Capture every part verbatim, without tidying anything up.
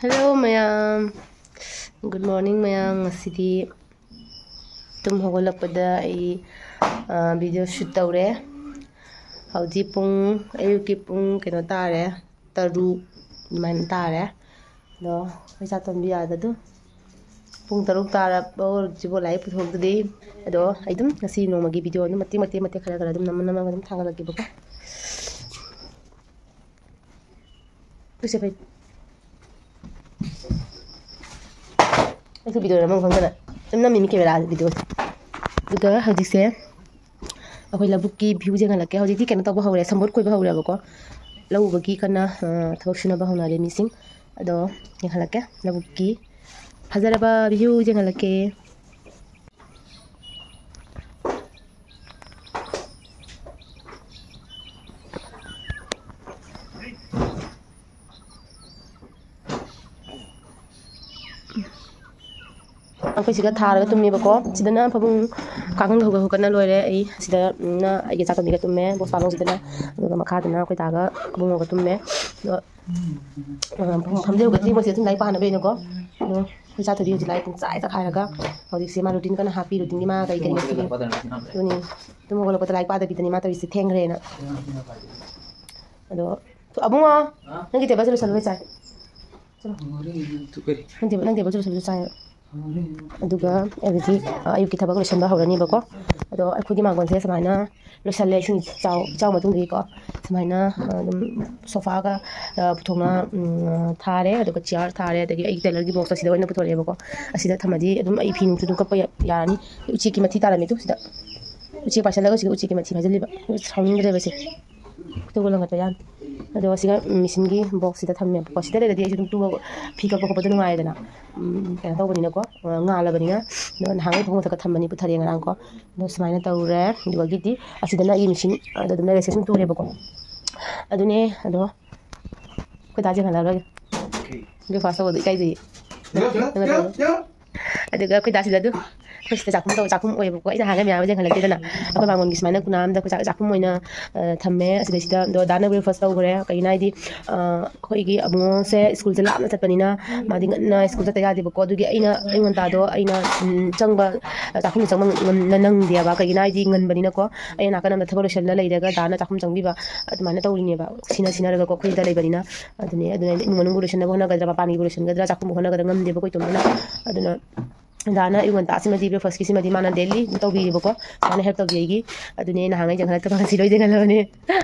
Hello ꯃꯌꯥꯝ, good morning ꯃꯌꯥꯝ꯫ ꯉꯁꯤꯗꯤ ꯇꯨꯝ ꯍꯧꯒꯠꯂꯛꯄꯗ ꯑꯩ video shoot ꯇꯧꯔꯦ꯫ ꯍꯧꯖꯤꯛ ꯄꯨꯡ, ꯑꯌꯨꯛꯀꯤ ꯄꯨꯡ ꯀꯩꯅꯣ ꯇꯥꯔꯦ, ꯇꯔꯨꯛ ꯑꯗꯨꯃꯥꯏꯅ ꯇꯥꯔꯦ꯫ ꯑꯗꯣ ꯑꯩꯈꯣꯏ ꯆꯥꯇꯣꯟꯕꯤ ꯑꯥꯗ ꯑꯗꯨ ꯄꯨꯡ ꯇꯔꯨꯛ ꯇꯥꯔꯕ ꯍꯧꯖꯤꯛꯐꯥꯎ ꯂꯥꯏꯔꯤꯛ ꯄꯨꯊꯣꯛꯇ꯭ꯔꯤ꯫ ꯑꯗꯣ ꯑꯩ ꯑꯗꯨꯝ ꯉꯁꯤ ꯅꯣꯡꯃꯒꯤ video ꯑꯗꯨꯝ ꯃꯇꯦꯛ ꯃꯇꯦꯛ ꯃꯇꯦꯛ ꯈꯔ ꯈꯔ ꯑꯗꯨꯝ ꯅꯝꯃ ꯅꯝꯃꯒ ꯑꯗꯨꯝ ꯊꯥꯒꯠꯂꯛꯀꯦꯕꯀꯣ꯫ ꯄꯨꯁꯦ ꯐꯩ꯫ ꯑꯩꯁꯨ video ꯅꯝꯐꯝ ꯈꯪꯗꯅ ꯑꯗꯨꯝ ꯅꯝꯃꯤꯅꯤ camera video꯫ ꯑꯗꯨꯒ ꯍꯧꯖꯤꯛꯁꯦ ꯑꯩꯈꯣꯏ ꯂꯧꯕꯨꯛꯀꯤ view ꯌꯦꯡꯍꯜꯂꯛꯀꯦ꯫ ꯍꯧꯖꯤꯛꯇꯤ ꯀꯩꯅꯣ ꯇꯧꯕ ꯍꯧꯔꯦ, ꯁꯝꯄꯣꯠ ꯈꯣꯏꯕ ꯍꯧꯔꯦꯕꯀꯣ꯫ ꯂꯧ ꯎꯕꯒꯤ ꯀꯟꯅ, ꯑ, ꯊꯕꯛ ꯁꯨꯅꯕ ꯍꯧꯅꯔꯦ ꯃꯤꯁꯤꯡ꯫ ꯑꯗꯣ ꯌꯦꯡꯍꯜꯂꯛꯀꯦ, ꯂꯧꯕꯨꯛꯀꯤ ꯐꯖꯔꯕ view ꯌꯦꯡꯍꯜꯂꯛꯀꯦ꯫ ꯑꯩꯈꯣꯏ ꯁꯤꯒ ꯊꯥꯔꯒ ꯇꯨꯝꯃꯦꯕꯀꯣ꯫ ꯁꯤꯗꯅ ꯐꯃꯨꯡ, ꯀꯥꯡꯈꯟ ꯍꯧꯒꯠ ꯍꯧꯒꯠꯅ ꯂꯣꯏꯔꯦ꯫ ꯑꯩ ꯁꯤꯗꯅ ꯑꯩꯒꯤ ꯆꯥꯇꯣꯟꯕꯤꯒ ꯇꯨꯝꯃꯦ, ꯕꯣꯁ ꯄꯥꯂꯣꯡ ꯁꯤꯗꯅ꯫ ꯑꯗꯨꯒ ꯃꯈꯥꯗꯅ ꯑꯩꯈꯣꯏ ꯗꯥꯒ ꯏꯕꯨꯡꯉꯣꯒ ꯇꯨꯝꯃꯦ꯫ ꯑꯗꯣ, ꯑ, ꯐꯃꯨꯡ ꯐꯝꯗꯤ ꯍꯧꯒꯠꯇ꯭ꯔꯤ, ꯃꯣꯏꯁꯦ ꯑꯗꯨꯝ ꯂꯥꯏꯔꯤꯛ ꯄꯥꯅꯕꯩꯅꯀꯣ꯫ ꯑꯗꯣ ꯑꯩꯈꯣꯏ ꯆꯥꯇꯣꯟꯕꯤ ꯍꯧꯖꯤꯛ ꯂꯥꯏꯔꯤꯛ ꯄꯨꯡꯆꯥꯏ ꯆꯥꯏꯈꯥꯏꯔꯒ ꯍꯧꯖꯤꯛꯁꯦ ꯃꯥ routine ꯀꯟꯅ ꯍꯥꯞꯄꯤ꯫ Routineꯒꯤ ꯃꯥ ꯀꯔꯤ ꯀꯔꯤ ꯉꯁꯤꯒꯤ, ꯑꯗꯨꯅꯤ, ꯇꯨꯝ ꯍꯧꯒꯠꯂꯛꯄꯗ ꯂꯥꯏꯔꯤꯛ ꯄꯥꯗꯕꯤꯗꯅꯤ ꯃꯥ ꯇꯧꯔꯤꯁꯦ, ꯊꯦꯡꯈ꯭ꯔꯦꯅ꯫ ꯑꯗꯣ ꯑꯕꯨꯡꯉꯣ, ꯅꯪꯒꯤ tableꯁꯦ ꯂꯣꯏꯁꯜꯂꯨ, ꯂꯣꯏ ꯆꯥꯏ꯫ ꯆꯠꯂꯣ꯫ ꯅꯪ table, ꯅꯪ tableꯁꯦ ꯂꯣꯏꯁꯜꯂꯨ, ꯂꯣꯏ ꯆꯥꯏ꯫ ꯑꯗꯨꯒ ꯑꯗꯨꯗꯤ, ꯑ, ꯑꯌꯨꯛꯀꯤ ꯊꯕꯛ ꯂꯣꯏꯁꯤꯟꯕ ꯍꯧꯔꯅꯤꯕꯀꯣ꯫ ꯑꯗꯣ ꯑꯩꯈꯣꯏꯒꯤ ꯃꯥꯡꯒꯣꯟꯁꯦ ꯁꯨꯃꯥꯏꯅ ꯂꯣꯏꯁꯜꯂꯦ, ꯏꯁꯤꯡ ꯏꯆꯥꯎ, ꯏꯆꯥꯎ ꯃꯇꯨꯡꯗꯒꯤꯀꯣ꯫ ꯁꯨꯃꯥꯏꯅ, ꯑ, ꯑꯗꯨꯝ sofaꯒ, ꯑ, ꯄꯨꯊꯣꯛꯅ, ꯎꯝ, ꯊꯥꯔꯦ, ꯑꯗꯨꯒ chair ꯊꯥꯔꯦ, ꯑꯗꯒꯤ ꯑꯩꯒꯤ tailorꯒꯤ box ꯑꯁꯤꯗ ꯑꯣꯏꯅ ꯄꯨꯊꯣꯔꯛꯑꯦꯕꯀꯣ꯫ ꯑꯁꯤꯗ ꯊꯝꯃꯗꯤ ꯑꯗꯨꯝ ꯑꯩ ꯐꯤ ꯅꯨꯡꯁꯨ ꯑꯗꯨꯝ ꯀꯛꯄ ꯌꯥ-, ꯌꯥꯔꯅꯤ꯫ ꯎꯆꯦꯛꯀꯤ ꯃꯊꯤ ꯇꯥꯔꯝꯃꯤꯗꯨ ꯁꯤꯗ꯫ ꯎꯆꯦꯛ ꯄꯥꯏꯁꯜꯂꯒ ꯁꯤꯗ ꯎꯆꯦꯛꯀꯤ ꯃꯊꯤ ꯐꯥꯏꯖꯜꯂꯤꯕ꯫ ꯁꯥꯎꯅꯤꯡꯗ꯭ꯔꯦꯕ ꯁꯦ꯫ ꯈꯨꯇꯨꯒ ꯂꯪꯈꯠꯄ ꯌꯥꯅꯤ꯫ ꯑꯗꯣ ꯁꯤꯒ machineꯒꯤ boxꯁꯤꯗ ꯊꯝꯃꯦꯕꯀꯣ꯫ ꯁꯤꯗ ꯂꯩꯔꯗꯤ ꯑꯩꯁꯨ ꯑꯗꯨꯝ ꯇꯨꯕ, ꯐꯤ ꯀꯛꯄ ꯈꯣꯠꯄꯗꯣ ꯅꯨꯡꯉꯥꯏꯔꯦꯗꯅ꯫ ꯎꯝ, ꯀꯩꯅꯣ ꯇꯧꯕꯅꯤꯅꯀꯣ, ꯑ, ꯉꯥꯜꯂꯕꯅꯤꯅ꯫ ꯑꯗꯣ ꯅꯍꯥꯟꯒꯩ ꯐꯃꯨꯡ ꯃꯊꯛꯇ ꯊꯝꯕꯅꯤ, ꯄꯨꯊꯔꯛꯑꯦ ꯉꯔꯥꯡꯀꯣ꯫ ꯑꯗꯣ ꯁꯨꯃꯥꯏꯅ ꯇꯧꯔꯦ꯫ ꯑꯗꯨꯗꯒꯤꯗꯤ ꯑꯁꯤꯗꯅ ꯑꯩꯒꯤ machine, ꯑꯗ ꯑꯗꯨꯝ ꯂꯩꯔꯦ, ꯁꯦ ꯁꯨꯝ ꯇꯨꯔꯦꯕꯀꯣ꯫ ꯑꯗꯨꯅꯦ, ꯑꯗꯣ ꯑꯩꯈꯣꯏ ꯗꯥ ꯌꯦꯡꯍꯜꯂꯔꯣꯏꯒꯦ꯫ Breakfast ꯇꯧꯕꯗꯣ ꯏꯀꯥꯏꯖꯩꯌꯦ꯫ ꯑꯗꯨꯒ ꯑꯩꯈꯣꯏ ꯗꯥꯁꯤꯗ ꯑꯗꯨ ꯑꯩꯈꯣꯏ ꯁꯤꯗ ꯆꯥꯛꯈꯨꯝ ꯇꯧ, ꯆꯥꯛꯈꯨꯝ ꯑꯣꯏꯌꯦꯕꯀꯣ꯫ ꯑꯩꯅ ꯍꯥꯟꯅ ꯃꯌꯥꯝ ꯌꯦꯡꯍꯜꯂꯛꯇꯦꯗꯅ, ꯑꯩꯈꯣꯏ ꯃꯥꯡꯒꯣꯟꯒꯤ ꯁꯨꯃꯥꯏꯅ ꯀꯨꯅꯥ ꯑꯃꯗ ꯑꯩꯈꯣꯏ ꯆꯥꯛ, ꯆꯥꯛꯈꯨꯝ ꯑꯣꯏꯅ, ꯑ, ꯊꯝꯃꯦ꯫ ꯑꯁꯤꯗꯩꯁꯤꯗ ꯑꯗꯣ ꯗꯥꯅ breakfast ꯇꯧꯈ꯭ꯔꯦ꯫ ꯀꯩꯒꯤꯅꯣ ꯍꯥꯏꯗꯤ, ꯑ, ꯑꯩꯈꯣꯏꯒꯤ ꯑꯕꯨꯡꯉꯣꯁꯦ ꯁ꯭ꯀꯨꯜꯁꯦ ꯂꯥꯞꯅ ꯆꯠꯄꯅꯤꯅ ꯃꯥꯗꯤ ꯉꯟꯅ ꯁ꯭ꯀꯨꯜ ꯆꯠꯇ ꯌꯥꯗꯦꯕꯀꯣ꯫ ꯑꯗꯨꯒꯤ ꯑꯩꯅ ꯑꯌꯨꯛ ꯉꯟꯇꯥꯗꯣ ꯑꯩꯅ, ꯎꯝ, ꯆꯪꯕ, ꯆꯥꯛꯈꯨꯝꯗ ꯆꯪꯕ ꯉꯝ-, ꯅꯪꯗꯦꯕ꯫ ꯀꯩꯒꯤꯅꯣ ꯍꯥꯏꯗꯤ ꯉꯟꯕꯅꯤꯅꯀꯣ꯫ ꯑꯩꯅ ꯅꯥꯀꯟ ꯑꯃꯗ ꯊꯕꯛ ꯂꯣꯏꯁꯤꯜꯂ ꯂꯩꯔꯒ ꯗꯥꯅ ꯆꯥꯛꯈꯨꯝ ꯆꯪꯕꯤꯕ ꯑꯗꯨꯃꯥꯏꯅ ꯇꯧꯔꯤꯅꯦꯕ꯫ ꯁꯤꯅ ꯁꯤꯟꯅꯔꯒꯀꯣ ꯑꯩꯈꯣꯏꯗ ꯂꯩꯕꯅꯤꯅ꯫ ꯑꯗꯨꯅꯦ, ꯑꯗꯨꯅ ꯏꯃꯨꯡ ꯃꯅꯨꯡꯕꯨ ꯂꯣꯏꯁꯤꯟꯅꯕ ꯍꯣꯠꯅꯒꯗ꯭ꯔꯥ, ꯃꯄꯥꯟꯒꯤꯕꯨ ꯂꯣꯏꯁꯤꯟꯒꯗ꯭ꯔꯥ, ꯆꯥꯛꯈꯨꯝꯕꯨ ꯍꯣꯠꯅꯒꯗ꯭ꯔꯥ ꯉꯝꯗꯦꯕꯀꯣ ꯏꯇꯣꯝꯇꯅ꯫ ꯑꯗꯨꯅ ꯗꯥꯅ ꯑꯌꯨꯛ ꯉꯟꯇꯥꯁꯤꯃꯗꯤ breakfastꯀꯤꯁꯤꯃꯗꯤ ꯃꯥꯅ daily ꯇꯧꯕꯤꯌꯦꯕꯀꯣ꯫ ꯃꯥꯅ help ꯇꯧꯕꯤ ꯑꯩꯒꯤ꯫ ꯑꯗꯨꯅꯦ ꯑꯩꯅ ꯅꯍꯥꯟꯉꯩ ꯌꯦꯡꯍꯜꯂꯛꯇꯕ ꯉꯁꯤ ꯂꯣꯏ ꯌꯦꯡꯍꯜꯂꯕꯅꯦ꯫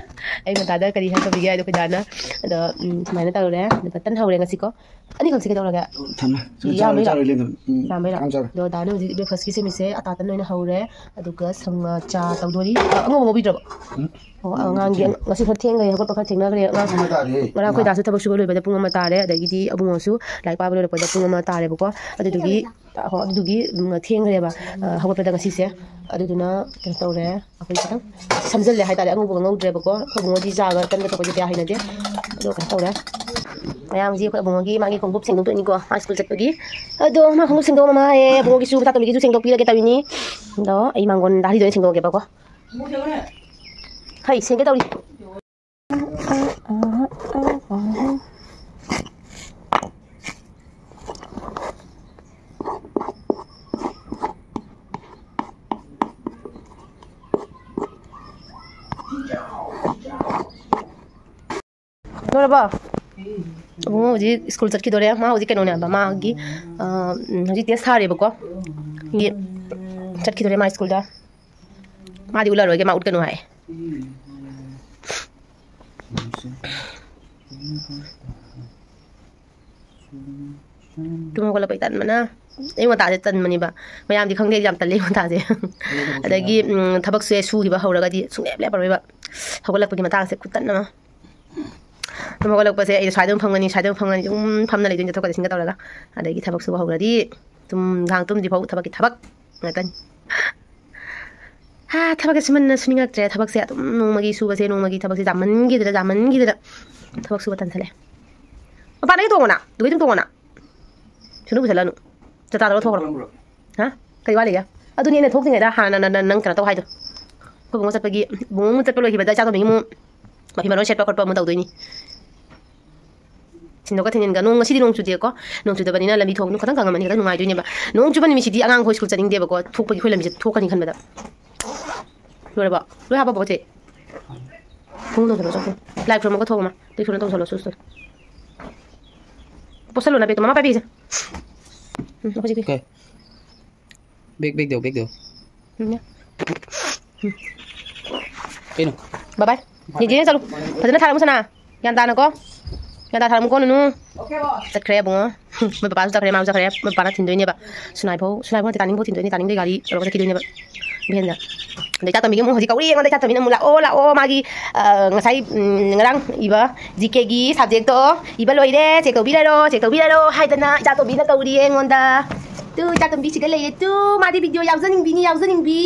ꯑꯌꯨꯛ ꯉꯟꯇꯥꯗ ꯀꯔꯤ help ꯇꯧꯕꯤꯒꯦ ꯍꯥꯏꯗꯣ ꯑꯩꯈꯣꯏ ꯗꯥꯅ꯫ ꯑꯗꯣ, ꯎꯝ, ꯁꯨꯃꯥꯏꯅ ꯇꯧꯔꯦ꯫ ꯑꯗꯨꯒ ꯇꯟ ꯍꯧꯔꯦ ꯉꯁꯤꯀꯣ꯫ ꯑꯅꯤꯈꯛꯁꯦ ꯀꯩꯗꯧꯔꯒꯦ? ꯊꯝꯃꯦ꯫ ꯁꯨꯝ ꯌꯥꯝꯕꯩꯔꯣ? ꯆꯥꯔꯣꯏ, ꯆꯥꯔꯣꯏ, ꯂꯦꯝꯗꯕ꯫ ꯎꯝ, ꯌꯥꯝꯕꯩꯔꯣ? ꯌꯥꯝ ꯆꯥꯔꯣꯏ꯫ ꯑꯗꯣ ꯗꯥꯅ ꯍꯧꯖꯤꯛ breakfastꯀꯤ ꯁꯦꯝꯃꯤꯁꯦ ꯑꯇꯥ ꯇꯟ ꯑꯣꯏꯅ ꯍꯧꯔꯦ꯫ ꯑꯗꯨꯒ ꯁꯪ-, ꯆꯥ ꯇꯧꯗꯣꯔꯤ꯫ ꯑ, ꯑꯉꯧꯕ ꯉꯧꯕꯤꯗ꯭ꯔꯕꯣ? ꯎꯝ꯫ ꯑꯣ, ꯑꯉꯥꯡꯒꯤ ꯉꯁꯤ ꯈꯔ ꯊꯦꯡꯈ꯭ꯔꯦ, ꯍꯧꯒꯠꯄ ꯈꯔ ꯊꯦꯡꯅꯈ꯭ꯔꯦ ꯑꯉꯥꯡ꯫ ꯄꯨꯡ ꯑꯃ ꯇꯥꯔꯦ꯫ ꯉꯔꯥꯡ ꯑꯩꯈꯣꯏ ꯗꯥꯁꯨ ꯊꯕꯛ ꯁꯨꯕ ꯂꯣꯏꯕꯗ ꯄꯨꯡ ꯑꯃ ꯇꯥꯔꯦ, ꯑꯗꯒꯤꯗꯤ ꯑꯕꯨꯡꯉꯣꯁꯨ ꯂꯥꯏꯔꯤꯛ ꯄꯥꯕ ꯂꯣꯏꯔꯛꯄꯗ ꯄꯨꯡ ꯑꯃ ꯇꯥꯔꯦꯕꯀꯣ꯫ ꯑꯗꯨꯗꯨꯒꯤ, ꯑ, ꯍꯣ, ꯑꯗꯨꯗꯨꯒꯤ, ꯎꯝ, ꯊꯦꯡꯈ꯭ꯔꯦꯕ, ꯑ, ꯍꯧꯒꯠꯄꯗ ꯉꯁꯤꯁꯦ꯫ ꯑꯗꯨꯗꯨꯅ ꯀꯩꯅꯣ ꯇꯧꯔꯦ, ꯑꯩꯈꯣꯏ ꯈꯤꯇꯪ ꯁꯝꯖꯜꯂꯦ ꯍꯥꯏꯇꯥꯔꯦ꯫ ꯑꯉꯧꯕꯒ ꯉꯧꯗ꯭ꯔꯦꯕꯀꯣ꯫ ꯑꯩꯈꯣꯏ ꯏꯕꯨꯡꯉꯣꯗꯤ ꯆꯥꯒ ꯇꯟꯒ ꯊꯛꯄꯁꯦ ꯀꯌꯥ ꯍꯩꯅꯗꯦ꯫ ꯑꯗꯣ ꯀꯩꯅꯣ ꯇꯧꯔꯦ, ꯃꯌꯥꯝꯁꯤ ꯑꯩꯈꯣꯏ ꯑꯕꯨꯡꯉꯣꯒꯤ ꯃꯥꯒꯤ ꯈꯣꯡꯎꯞ ꯁꯦꯡꯗꯣꯛꯇꯣꯏꯅꯤꯀꯣ, ꯃꯥ ꯁ꯭ꯀꯨꯜ ꯆꯠꯄꯒꯤ꯫ ꯑꯗꯣ ꯃꯥ ꯈꯣꯡꯎꯞ ꯁꯦꯡꯗꯣꯛꯑꯝꯃ ꯍꯥꯏꯌꯦ, ꯑꯕꯨꯡꯉꯣꯒꯤꯁꯨ ꯃꯆꯥꯇꯣꯝꯕꯤꯒꯤꯁꯨ ꯁꯦꯡꯗꯣꯛꯄꯤꯔꯒꯦ ꯇꯧꯔꯤꯅꯤ꯫ ꯑꯗꯣ ꯑꯩ ꯃꯥꯡꯒꯣꯟ ꯗꯥꯔꯤꯗ ꯑꯣꯏꯅ ꯁꯦꯡꯗꯣꯛꯑꯒꯦꯕꯀꯣ꯫ ꯍꯩ, ꯁꯦꯡꯒꯦ ꯇꯧꯔꯤ꯫ ꯂꯣꯏꯔꯕꯣ? ꯑꯕꯨꯡꯉꯣ ꯍꯧꯖꯤꯛ ꯁ꯭ꯀꯨꯜ ꯆꯠꯈꯤꯗꯣꯔꯦ꯫ ꯃꯥ ꯍꯧꯖꯤꯛ ꯀꯩꯅꯣꯅꯦꯕ, ꯃꯥꯒꯤ, ꯑ, ꯎꯝ, ꯍꯧꯖꯤꯛ ꯇꯦꯁ ꯊꯥꯔꯦꯕꯀꯣ꯫ ꯆꯠꯈꯤꯗꯣꯔꯦ ꯃꯥ ꯁ꯭ꯀꯨꯜꯗ꯫ ꯃꯥꯗꯤ ꯎꯠꯂꯔꯣꯏꯒꯦ, ꯃꯥ ꯎꯠꯀꯅꯨ ꯍꯥꯏ꯫ ꯇꯨꯝ ꯍꯧꯒꯠꯂꯛꯄꯩ ꯇꯟꯕꯅ꯫ ꯑꯌꯨꯛ ꯉꯟꯇꯥꯁꯦ ꯇꯟꯕꯅꯦꯕ꯫ ꯃꯌꯥꯝꯗꯤ ꯈꯪꯗꯦ, ꯑꯩꯗꯤ ꯌꯥꯝ ꯇꯜꯂꯦ ꯑꯌꯨꯛ ꯉꯟꯇꯥꯁꯦ꯫ ꯑꯗꯒꯤ, ꯎꯝ, ꯊꯕꯛꯁꯦ ꯁꯨꯈꯤꯕ ꯍꯧꯔꯒꯗꯤ ꯁꯨꯡꯂꯦꯞ ꯂꯦꯞꯄꯔꯣꯏꯕ꯫ ꯍꯧꯒꯠꯂꯛꯄꯒꯤ ꯃꯇꯥꯡꯁꯦ ꯈꯨꯇꯟ ꯑꯃ꯫ ꯇꯨꯝ ꯍꯧꯒꯠꯂꯛꯄꯁꯦ ꯑꯩꯗꯣ ꯁ꯭ꯋꯥꯏꯗ ꯑꯗꯨꯝ ꯐꯝꯒꯅꯤ, ꯁ꯭ꯋꯥꯏꯗ ꯑꯗꯨꯝ ꯐꯝꯒꯅꯤ, ꯑꯗꯨꯝ ꯐꯝꯅ ꯂꯩꯗꯣꯏꯅꯤ, ꯆꯠꯊꯣꯛ ꯆꯠꯁꯤꯟꯒ ꯇꯧꯔꯒ꯫ ꯑꯗꯒꯤ ꯊꯕꯛ ꯁꯨꯕ ꯍꯧꯈ꯭ꯔꯗꯤ ꯇꯨꯝ, ꯅꯨꯡꯗꯥꯡ ꯇꯨꯝꯗ꯭ꯔꯤ ꯐꯥꯎ ꯊꯕꯛꯀꯤ ꯊꯕꯛ ꯉꯥꯛꯇꯅꯤ꯫ ꯍꯥ, ꯊꯕꯛꯁꯦ ꯁꯨꯃꯟꯅ ꯁꯨꯅꯤꯡꯉꯛꯇ꯭ꯔꯦ꯫ ꯊꯕꯛꯁꯦ ꯑꯗꯨꯝ ꯅꯣꯡꯃꯒꯤ ꯁꯨꯕꯁꯦ, ꯅꯣꯡꯃꯒꯤ ꯊꯕꯛꯁꯦ ꯌꯥꯝꯃꯟꯈꯤꯗꯅ, ꯌꯥꯝꯃꯟꯈꯤꯗꯅ ꯊꯕꯛ ꯁꯨꯕ ꯇꯟꯁꯜꯂꯦ꯫ ꯃꯄꯥꯟꯗꯒꯤ ꯇꯣꯡꯉꯣꯅ, ꯑꯗꯨꯒꯤ ꯑꯗꯨꯝ ꯇꯣꯡꯉꯣꯅ꯫ ꯁꯨꯅꯨ ꯄꯨꯁꯜꯂꯅꯨ꯫ ꯆꯥ ꯆꯥꯗꯕ ꯊꯣꯛꯈ꯭ꯔꯣ꯫ ꯍꯥ? ꯀꯩ ꯋꯥꯠꯂꯤꯒꯦ? ꯑꯗꯨꯅꯤ ꯑꯩꯅ ꯊꯣꯛꯇ꯭ꯔꯤꯉꯩꯗ ꯍꯥꯟꯅ ꯅ- ꯅ- ꯅꯪ ꯀꯩꯅꯣ ꯇꯧ ꯍꯥꯏꯗꯣ꯫ ꯑꯩꯈꯣꯏ ꯕꯨꯡꯉꯣ ꯆꯠꯄꯒꯤ, ꯕꯨꯡꯉꯣ ꯆꯠꯄ ꯂꯣꯏꯈꯤꯕꯗ ꯏꯆꯥ ꯇꯣꯝꯕꯤꯒꯤ ꯑꯃꯨꯛ ꯃꯐꯤ ꯃꯔꯣꯟ ꯁꯦꯠꯄ ꯈꯣꯠꯄ ꯑꯃꯨꯛ ꯇꯧꯗꯣꯏꯅꯤ꯫ ꯊꯤꯟꯗꯣꯛꯀ ꯊꯤꯟꯖꯤꯟꯒ꯫ ꯅꯣꯡ ꯉꯁꯤꯗꯤ ꯅꯣꯡ ꯆꯨꯗꯦꯀꯣ꯫ ꯅꯣꯡ ꯆꯨꯗꯕꯅꯤꯅ ꯂꯝꯕꯤ ꯊꯣꯡ ꯈꯤꯇꯪ ꯀꯪꯉꯝꯃꯅꯤ, ꯈꯤꯇꯪ ꯅꯨꯡꯉꯥꯏꯗꯣꯏꯅꯦꯕ꯫ ꯅꯣꯡ ꯆꯨꯕ ꯅꯨꯃꯤꯠꯁꯤꯗꯤ ꯑꯉꯥꯡꯈꯣꯏ ꯁ꯭ꯀꯨꯜ ꯆꯠꯅꯤꯡꯗꯦꯕꯀꯣ꯫ ꯊꯣꯛꯄꯒꯤ ꯑꯩꯈꯣꯏ ꯂꯝꯕꯤꯁꯦ ꯊꯣꯛꯀꯅꯤ ꯈꯟꯕꯗ꯫ ꯂꯣꯏꯔꯕꯣ? ꯂꯣꯏ ꯍꯥꯞꯄꯕꯣ ꯆꯦ? ꯈꯣꯡ ꯅꯣꯡ ꯆꯨꯕ ꯆꯠꯈ꯭ꯔꯣ꯫ ꯂꯥꯏ ꯈꯨꯔꯨꯝꯃꯒ ꯊꯣꯛꯑꯣ ꯃꯥ꯫ ꯂꯥꯏ ꯈꯨꯔꯨꯝꯃ ꯇꯧꯁꯜꯂꯣ ꯁꯨꯁꯇꯣ꯫ ꯄꯣꯠꯁꯜꯂꯣ ꯅ ꯕꯦꯛꯇꯣ꯫ ꯃꯃꯥ ꯄꯥꯏꯕꯤꯁꯦ꯫ ꯎꯝ, ꯍꯧꯖꯤꯛꯀꯤ꯫ ꯀꯩ? ꯕꯦꯛ, ꯕꯦꯛ ꯇꯧ, ꯕꯦꯛ ꯇꯧ꯫ ꯎꯝ, ꯌꯥ꯫ ꯀꯩꯅꯣ? ꯕꯥꯏ ꯕꯥꯏ꯫ ꯅꯦ ꯖꯦꯅꯦ ꯆꯠꯂꯨ꯫ ꯐꯖꯅ ꯊꯥꯔꯝꯃꯨ ꯁꯅꯥ꯫ ꯒ꯭ꯌꯥꯟ ꯇꯥꯅꯀꯣ꯫ ꯒ꯭ꯌꯥꯟ ꯇꯥ ꯊꯥꯔꯝꯃꯨꯀꯣ ꯅꯨꯅꯨ꯫ ꯆꯠꯈ꯭ꯔꯦ ꯏꯕꯨꯡꯉꯣ꯫ ꯃꯣꯏ ꯄꯄꯥꯁꯨ ꯆꯠꯈ꯭ꯔꯦ, ꯃꯥꯁꯨ ꯆꯠꯈ꯭ꯔꯦ꯫ ꯃꯣꯏ ꯄꯄꯥꯅ ꯊꯤꯟꯗꯣꯏꯅꯦꯕ꯫ ꯁꯅꯥꯏꯐꯧ, ꯁꯅꯥꯏꯐꯧ ꯅꯠꯇꯦ, ꯇꯥꯅꯤꯡꯐꯧ ꯊꯤꯟꯗꯣꯏꯅꯦ, ꯇꯥꯅꯤꯡꯗꯩ ꯒꯥꯔꯤ ꯇꯧꯔꯒ ꯆꯠꯈꯤꯗꯣꯏꯅꯦꯕ꯫ ꯚꯦꯟꯗ꯫ ꯑꯗꯩ ꯏꯆꯥ ꯇꯣꯝꯕꯤꯒꯤ ꯑꯃꯨꯛ ꯍꯧꯖꯤꯛ ꯀꯧꯔꯤ ꯑꯩꯉꯣꯟꯗ, ꯏꯆꯥ ꯇꯣꯝꯕꯤꯅ ꯑꯃꯨꯛ ꯂꯥꯛꯑꯣ, ꯂꯥꯛꯑꯣ, ꯃꯥꯒꯤ, ꯑ, ꯉꯁꯥꯏ, ꯎꯝ, ꯉꯔꯥꯡ ꯏꯕ ꯖꯤ ꯀꯦꯒꯤ ꯁꯕꯖꯦꯛꯇꯣ ꯏꯕ ꯂꯣꯏꯔꯦ, ꯆꯦꯛ ꯇꯧꯕꯤꯔꯔꯣ, ꯆꯦꯛ ꯇꯧꯕꯤꯔꯔꯣ ꯍꯥꯏꯗꯅ ꯏꯆꯥ ꯇꯣꯝꯕꯤꯅ ꯀꯧꯔꯤꯌꯦ ꯑꯩꯉꯣꯟꯗ꯫ ꯇꯨ, ꯏꯆꯥ ꯇꯣꯝꯕꯤ ꯁꯤꯗ ꯂꯩꯌꯦ꯫ ꯇꯨ, ꯃꯥꯗꯤ ꯚꯤꯗꯤꯑꯣ ꯌꯥꯎꯖꯅꯤꯡꯕꯤꯅꯤ, ꯌꯥꯎꯖꯅꯤꯡꯕꯤ꯫